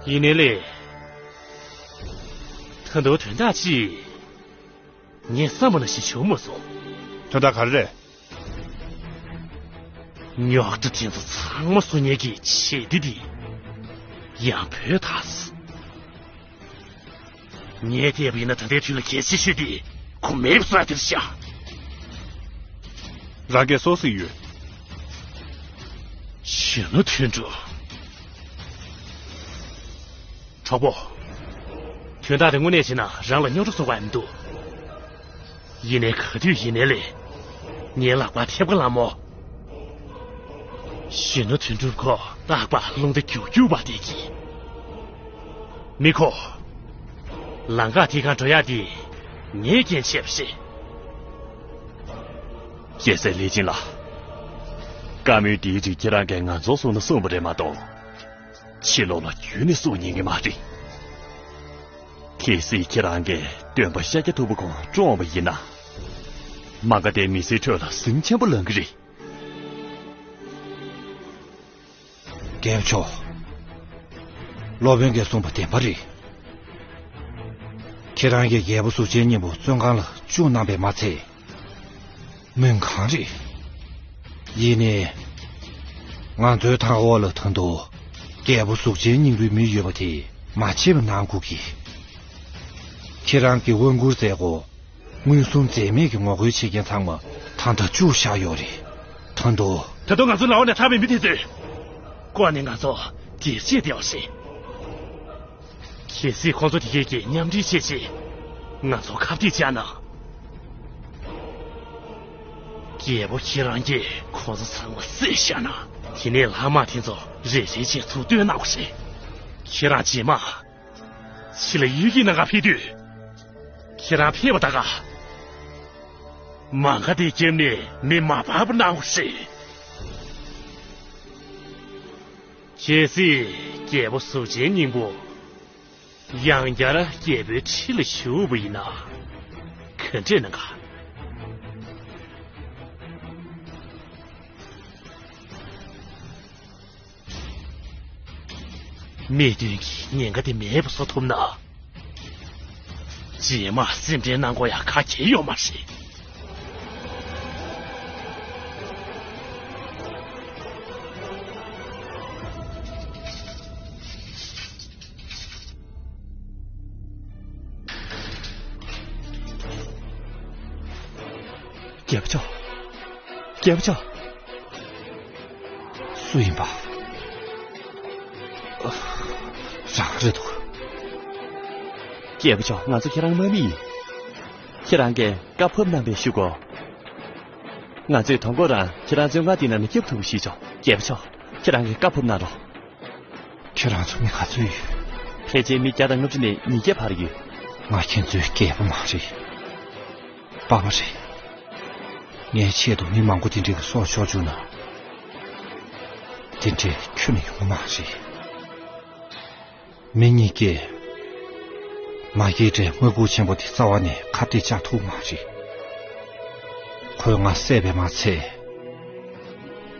ཡིན་ནའི་ལས། ད་དུང་དོན་དག་ཅིག་ངས་བསམ་པ་ནང་བཞིན་བྱུང་མ་སོང་། དོན་དག་ག་རེ་རེད། རྙོག་དྲ་དེ་ཚོ་ཚང་མ་བཟོ་མཁན་གྱི་བྱེད་གཏེ་དེ། ཡང་བུད་ཐལ། ངས་བལྟས་པ་ཡིན་ན་ད་ལྟའི་དུས་ལ་གལ་ཆེ་ཤོས་དེ་ཁོ་མེད་པ་བཟོ་ཡ་དེ་རེད་ཤག་རང་གིས་སུ་གཟིགས་ཡོད། གཞོན་ནུ་དོན་གྲུབ། གྲོགས་པོ། དོན་དག་དེ་དངོས་གནས་བྱས་ན་རང་ལ་རྙོག་དྲ་བཟོ་དགོས་ཡ་མི་འདུག་ཡིན་ནའི་ག་དུས་ཡིན་ནའི་ལས། ངའི་ལག་པར་ཐེབས་ཀ་ལ་མོ། གཞོན་ནུ་དོན་གྲུབ་ཁོ་རྟག་པར་རླུང་རྟ་རྒྱུག་རྒྱུག་པ་དེ་གྱིས། མི་ཁོ། ལམ་ཁ་དེ་གང་འགྲོ་ཡ་དེ་ངས་རྐྱེན་བྱས་པ་རེད། རྒྱལ་སྲས་ལི་ཅིན་ལགས། བཀའ་མོལ་འདིའི་རིགས་ཁྱེད་རང་གིས་ང་ཚོར་གསུངས་ན་གསུངས་པ་རེད་མ་གཏོགས། ཕྱི་ལོགས་ལ་ཁྱོན་ནས་གསུང་ཉན་གི་མ་རེད། གལ་སྲིད་ཁྱེད་རང་གིས་སྟོན་པ་ཤཱཀྱ་ཐུབ་པ་ཁོང་བཀྲོངས་པ་ཡིན་ན། མ་ག་དྷའི་མི་སེར་ཁྲོད་ལ་ཟིང་ཆེན་པོ་ལངས་གི་རེད། རྒྱལ་པོ་མཆོག་སློབ་དཔོན་གྱིས་གསུངས་པ་བདེན་པ་རེད། ཁྱེད་རང་གིས་རྒྱལ་པོ་གཟུགས་ཅན་སྙིང་པོ་བཙོན་ཁང་ལ་བཅུག་གནང་པས་མ་ཚད། མུན་ཁང་རེད། ཡིན་ནའི། ང་ཚོའི་མཐའ་འཁོར་ལ་ད་དུང་རྒྱལ་པོ་གཟུགས་ཅན་སྙིང་པོའི་མི་ཡོད་པ་དེ་མ་བརྗེད་པ་གནང་དགོས་ཀྱི། ཁྱེད་རང་གིས་དབང་བསྐུར་མཛད་སྒོ། མངོན་སུམ་འཛེམ་མེད་ཀྱི་ངོ་རྒོལ་བྱེད་མཁན་ཚང་མ་ད་ལྟ་བཅུག་བཞག་ཡོད་རེད། ད་དུང་། ད་དུང་ང་ཚོ་ལ་འོ་ནས་ཐར་པའི་མི་དེ་ཚོས་ཀོ་ནས་ང་ཚོ་དེར་བཤད་བསྡད་པ་རེད། གལ་སྲིད་ཁོང་ཚོ་དེ་གས་ཀྱིས་མཉམ་འབྲེལ་བྱས་རྗེས་ང་ཚོ་ཁ་གཏད་བཅག་ན། རྒྱལ་པོ་ཁྱེད་རང་གིས་ཁོང་ཚོ་ཚང་མ་བསད་བཞག་ན། དེ་ནས་ལྷག་མ་དེ་ཚོ་རེ་རེ་བཞིན་ཚུར་བཏོན་གནང་དགོས་རེད། ཁྱེད་རང་རྗེས་མ་ཕྱི་ལ་གཡུལ་འགྱེད་གནང་ག་ཕེབས་དུས། ཁྱེད་རང་ཕེབས་པ་ད་ག་མ་ག་དྷའི་རྒྱབ་ནས་མེ་མ་འབར་བ་གནང་དགོས་རེད། གལ་སྲིད་རྒྱལ་པོ་གཟུགས་ཅན་སྙིང་པོ་ཡང་བསྐྱར་རྒྱལ་པོའི་ཁྲི་ལ་བཞུགས་པ་ཡིན་ན། ག་འདྲས་གནང་ག་སྨྲས་དོན་གྱི་ཉེན་ཁ་དེ་མེད་པ་བཟོ་ཐུབ་ན། རྗེས་མ་སེམས་ཁྲལ་གནང་དགོས་ཡ་ག་གེ་ཡོད་མ་རེད། རྒྱལ་པོ་མཆོག་རྒྱལ་པོ་མཆོག་སུ་ཡིན་པ། རང་རེད་འདུག་རྒྱལ་པོ་མཆོག་ང་ཚོ་ཁྱེད་རང་དམག་མི་ཡིན། ཁྱེད་རང་གིས་བཀའ་ཕབ་གནང་བའི་གཞུག་གུ། ང་ཚོས་དོ་དགོང་རང་ཁྱེད་རང་བཙོན་ཁང་འདི་ནང་ནས་སྐྱོབ་ཐུབ་པ་ཞིག་བྱུང་། རྒྱལ་པོ་མཆོག་ཁྱེད་རང་གིས་བཀའ་ཕབ་གནང་རོགས། ཁྱེད་རང་ཚོ་མི་ག་ཚོད་ཡོད། ཕལ་ཆེར་མི་བརྒྱ་དང་ལྔ་བཅུ་ནས་ཉིས་བརྒྱ་བར་ཡོད། ང་ཁྱེད་ཚོའི་རྒྱལ་པོ་མ་རེད། པ་ཕ་རེད། ངའི་ཆེད་དུ་མི་མང་པོ་དེ་འདྲའི་སྲོག་ཤོར་བཅུག་ན། དེ་འདྲའི་ཁྱོན་ནས་ཡོང་གི་མ་རེད། མི་གཉིས་ཀས་མ་སྐྱེས་དགྲའི་དམག་འཁྲུག་ཆེན་པོ་དེ་རྩ་བ་ནས་ཁ་གཏད་བཅག་ཐུབ་མ་རེད། ཁོས་ང་བསད་པས་མ་ཚད།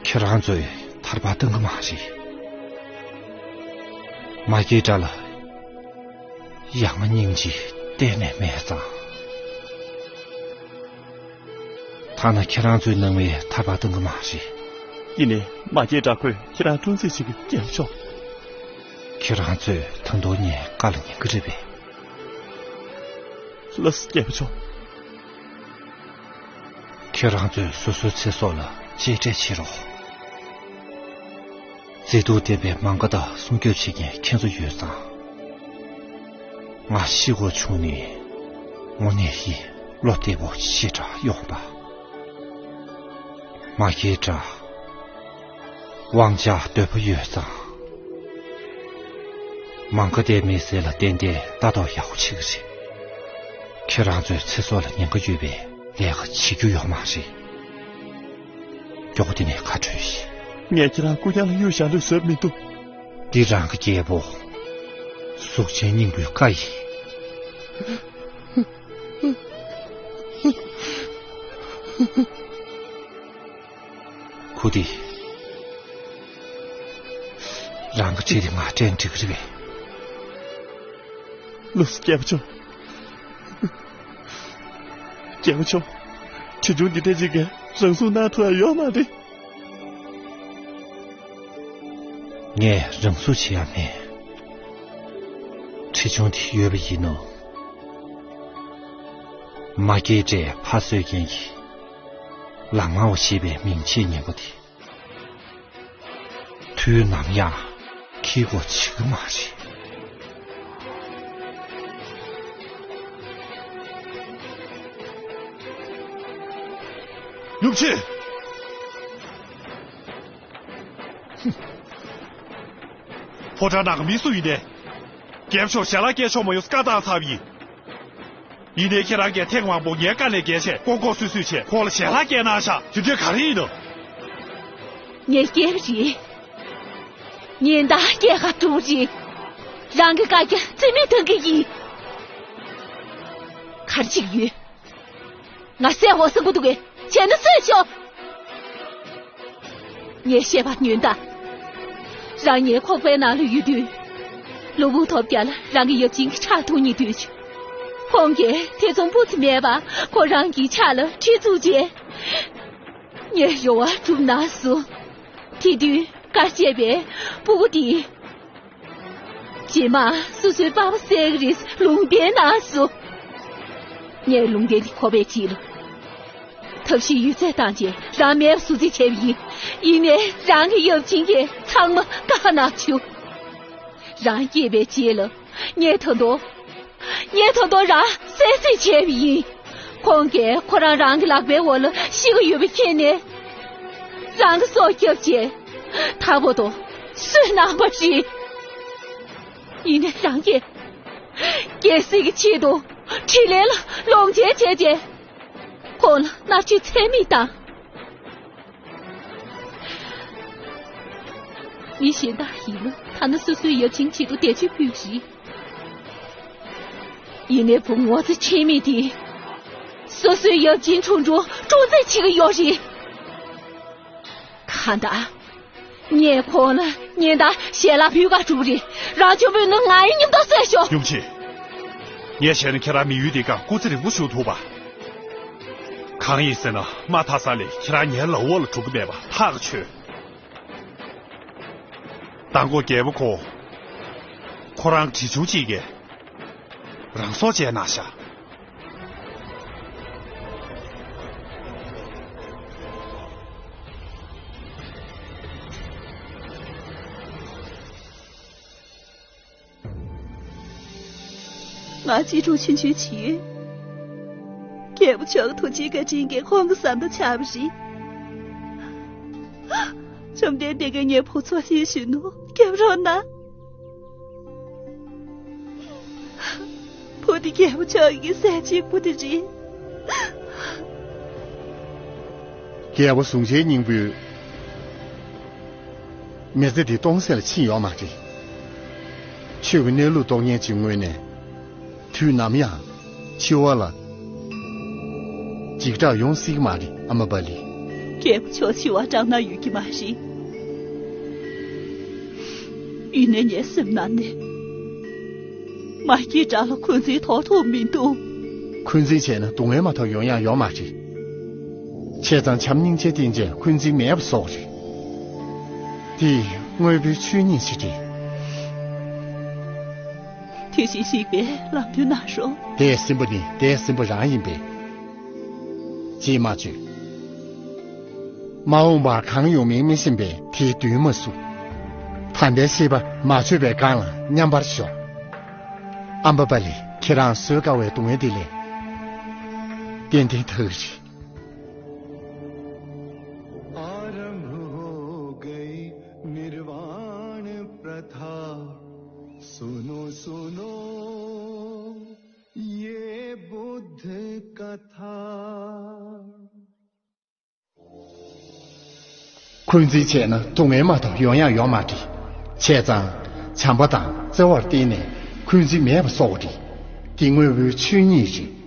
ཁྱེད་རང་ཚོས་ཐར་པ་གཏང་གི་མ་རེད། མ་སྐྱེས་དགྲ་ལ་ཡ་ང་སྙིང་རྗེ་གཏན་ནས་མེད་ཙང་། ཐ་ན་ཁྱེད་རང་ཚོའི་ནང་མིས་ཐར་པ་གཏང་གི་མ་རེད། ཡིན་ནའི་མ་སྐྱེས་དགྲ་ཁོས་ཁྱེད་རང་སྲུང་བརྩི་བྱེད་ཀྱི། རྒྱལ་པོ་མཆོག་ཁྱེད་རང་ཚོས་ད་དུང་ངའི་བཀའ་ལ་ཉན་གི་རེད་པས། ལགས་སོ་རྒྱལ་པོ་མཆོག་ཁྱེད་རང་ཚོས་སོ་སོའི་ཚེ་སྲོག་ལ་གཅེས་སྤྲས་བྱེད་རོགས། མཛེས་སྡུག་ལྡན་པའི་མ་ག་དྷ་སྲུང་སྐྱོབ་བྱེད་མཁན་ཁྱེད་ཚོ་ཡོད་ཙང་། ང་ཤི་དགོས་བྱུང་ནས་དངོས་གནས་ཀྱི་བློ་བདེ་པོ་ཞེ་དྲག་ཡོང་པ། མ་སྐྱེས་དགྲ། དབང་ཆ་འདོད་པ་ཡོད་ཙང་། མ་ག་དྷའི་མི་སེར་ལ་ཏན་ཏན་ལྟ་རྟོག་ཡག་པོ་བྱེད་ཀྱི་རེད། ཁྱེད་རང་ཚོའི་ཚེ་སྲོག་ལ་ཉེན་ཁ་ཡོད་པའི་ལས་ཀ་བྱེད་རྒྱུ་ཡོད་མ་རེད། མགྱོགས་པོ་འདི་ནས་ག་འགྲོ་ཡིན། ངས་ཁྱེད་རང་རྐུ་མཁན་ལ་གཡུག་བཞག་འདོད་བཟོས་མི་འདུག་འདི་རང་གི་རྒྱལ་པོ་གཟུགས་ཅན་སྙིང་པོའི་བཀའ་ཡིན། ཁུ་དི། རང་གི་ཁྲིད་དེ་ང་སྤྲད་འགྲིག་གི་རེད་པས། ལགས་སོ་རྒྱལ་པོ་མཆོག་རྒྱལ་པོ་མཆོག་ཁྲིམས་ཆུང་འདི་འདྲ་ཅིག་གིས་རང་སྲུང་གནང་ཐུབ་ཡ་ཡོད་མ་རེད། ངས་རང་སྲུང་བྱེད་ཡ་མེད། ཁྲིམས་ཆུང་དེ་ཡོད་པ་ཡིན་ནོ། མ་སྐྱེས་དགྲས་ཕ་གསོད་མཁན་གྱི་ལག་དམར་བ་ཞེས་པའི་མིང་ཆེས་སྙན་པོ་དེ། དུས་ནམ་ཡང་འཁྱེར་དགོས་བྱེད་ཀྱི་མ་རེད། ཡུམ་ཆེན། ཕོ་བྲང་ནང་གི་མི་སུ་ཡིན་ནའི། རྒྱལ་པོ་མཆོག་ཞལ་ལག་སྐྱེལ་ཆོག་མ་ཡོང་བཀའ་བཏང་ཚར་བ་ཡིན། ཡིན་ནའི་ཁྱེད་རང་གིས་ཐེངས་མང་པོ་ངའི་བཀའ་ལས་འགལ་བྱས་ལྐོག་ལྐོག་སུད་སུད་བྱས་ཁོང་ལ་ཞལ་ལག་སྐྱེལ་གནང་ཤག་དེ་དུས་ག་རེ་ཡིན་ནམ། ངས་སྐྱེལ་བ་རེད། ཉིན་ལྟར་སྐྱེལ་ག་འགྲོ་གི་རེད། རང་གི་བཀའ་རྒྱ་བརྩི་མེད་གཏོང་གི་ཡིན། ག་རེ་བྱེད་ཀྱི་ཡོད། ང་གསལ་བོ་གསུང་གི་འདུག་གས། བྱས་ན་གསོད་ཤོག་ངས་བཤད་པ་ཉོན་དང་། རང་ཉིད་ཁོག་པའི་ནང་ལ་ཡོད་དུས། ལུས་པོ་ཐོབ་རྒྱ་ལ་རང་གི་ཡབ་ཆེན་གྱི་ཕྱག་ཐུག་ཉིད་དུས། ཁོང་གིས་ཐེ་ཚོམ་སྤུ་ཙམ་མེད་པར་ཁོ་རང་གི་ཕྱག་ལ་གྲི་བཙུགས་རྗེས། ངས་རེ་བ་བསྒྲུབས་གནང་སོང་། དེ་དུས་བཀའ་བཅད་པའི་སྤུ་གུ་དེ། རྗེས་མ་སོ་སོའི་པ་ཕ་བསད་ཀྱི་རེད་ལུང་བསྟན་གནང་སོང་། ངས་ལུང་བསྟན་དེ་གོ་བའི་རྗེས་ལ། ཐབས་ཤེས་ཡོད་ཚད་བཏང་རྗེས་རང་མེད་པ་བཟོ་རྩིས་བྱས་པ་ཡིན། ཡིན་ནའི་རང་གི་ཡབ་ཆེན་གྱིས་ཚང་མ་བཀག་གནང་བྱུང་། རང་སྐྱེས་པའི་རྗེས་ལ་ངས་ད་དུང་། ངས་ད་དུང་རང་བསད་རྩིས་བྱས་པ་ཡིན། ཁོང་གིས་ཁོ་རང་རང་གི་ལག་པའི་འོག་ལ་ཤི་གི་ཡོད་པ་མཁྱེན་ནས། རང་གི་སྲོག་བསྐྱབས་རྗེས། ད་བར་དུ་གསོད་གནང་བ་རེད། ཡིན་ནའི་རང་གིས། རྒྱལ་སྲིད་ཀྱི་ཆེད་དུ་དྲིན་ལན་ལ་ལོག་འཇལ་བྱས་རྗེས། ཁོང་ལ་མནར་གཅོད་ཚད་མེད་བཏང་། མི་གཞན་དག་ཡིན་ན་ཐ་ན་སོ་སོའི་ཡབ་ཆེན་ཆེད་དུ་བཟླས་བརྗོད་ཕུལ་ཞིང་། ཡིན་ནའི་བུ་ངོ་ཚ་ཆེན་མོ་དེས་སོ་སོའི་ཡབ་ཆེན་ཁྲོ་ཁྲོ་སྲུང་བརྩི་བྱེད་ཀྱི་ཡོད་རེད། གང་ལྟར། ངས་ཁོང་ལ་ཉིན་ལྟར་ཞལ་ལག་ཕུལ་ག་འགྲོ་གི་རེད། རང་ཆུང་བུས་ནི་ང་ཡི་མཉམ་དུ་བསད་ཤོག་ཡུམ་ཆེན། ངས་བྱས་ན་ཁྱེད་རང་མི་ཡུལ་འདི་སྒང་སྐུ་ཚེ་རིང་པོ་བཞུགས་ཐུབ་པ། གང་ཡིན་ཟེར་ན་མ་མཐའ་ས་ལས་ཁྱེད་རང་ངའི་ལག་འོག་ལ་འགྲོ་གི་མེད་པ་ཐག་ཆོད། མདང་དགོང་རྒྱལ་པོ་ཁོ། ཁོ་རང་གྲི་ཆུང་གཅིག་གིས་རང་སྲོག་བཅད་གནང་ཤག་ང་གཅེས་ཕྲུག་ཆུང་ཆུང་ཅིག་ཡོད། རྒྱལ་པོ་མཆོག་གི་ཐུགས་རྗེ་བཀའ་དྲིན་གྱིས་ཁོང་གི་བཟའ་ཟླ་ཆགས་པ་རེད། བཅོམ་ལྡན་འདས་ཀྱིས་ངའི་བུ་ཚོ་ལྷན་ཞུ་ནོ་སྐྱབས་རོགས་གནང་། བུ་དེ་རྒྱལ་པོ་མཆོག་གི་སྲས་གཅིག་པུ་དེ་རེད། རྒྱལ་པོ་གཟུངས་ཆེན་སྙིང་པོས། མི་ཚེ་འདི་སྟོང་ཟད་ལ་ཕྱིན་ཡོད་མ་རེད། ཆོས་ཀྱི་གནས་ལུགས་རྟོགས་མཁན་གྱི་ངོས་ནས། དུས་ནམ་ཡང་འཆི་བ་ལ་འཇིགས་སྐྲག་ཡོང་སྲིད་ཀྱི་མ་རེད། ཨ་མ་བ་ལི། རྒྱལ་པོ་མཆོག་འཆི་བ་སྐྲག་སྣང་ཡོད་ཀྱི་མ་རེད། ཡིན་ནའི་ངའི་སེམས་ནང་ནས་མ་སྐྱེས་དགྲ་ལ་འཁོན་འཛིན་ཐོགས་ཐུབ་མི་འདུག་འཁོན་འཛིན་བྱས་ན་སྡུག་བསྔལ་མ་གཏོགས་ཡོང་ཡག་ཡོད་མ་རེད། བྱས་ཙང་བྱམས་སྙིང་རྗེ་སྟེར་བྱས་འཁོན་འཛིན་མེད་པ་བཟོ་དགོས་རེད། འདི་དངོས་པོའི་ཆོས་ཉིད་ཅིག་རེད། དེ་བཞིན་གཤེགས་པས་ལམ་སྟོན་གནང་རོགས། དེས་ཟིན་པ་ནི་དེས་ཟིན་པ་རང་ཡིན་པས། ཅེས་སྨྲ་བརྗོད། མ་འོངས་པར་གང་ཡོང་མིན་མི་ཤེས་པས་དེའི་མདུན་མ་བསུ། ད་ལྟའི་ཤེས་པ་མ་བརྗོད་པའི་སྒང་ལ་མཉམ་པར་ཤོར། ཨམ་བ་པ་ལི། ཁྱེད་རང་གསོད་དཀའ་བའི་སྡུག་བསྔལ་འདི་ལས་ཏན་ཏན་ཐར་གྱི་རེད། आरंभ हो गई निर्वाण प्रथा। सुनो सुनो ये बुद्ध कथा। འཁོན་འཛིན་བྱས་ན་སྡུག་བསྔལ་མ་གཏོགས་ཡོང་ཡག་ཡོད་མ་རེད། བྱས་ཙང་བྱམས་པ་དང་བརྩེ་བར་བརྟེན་ནས་འཁོན་འཛིན་མེད་པ་བཟོ་དགོས་རེད། འདི་དངོས་པོའི་ཆོས་ཉིད་རེད།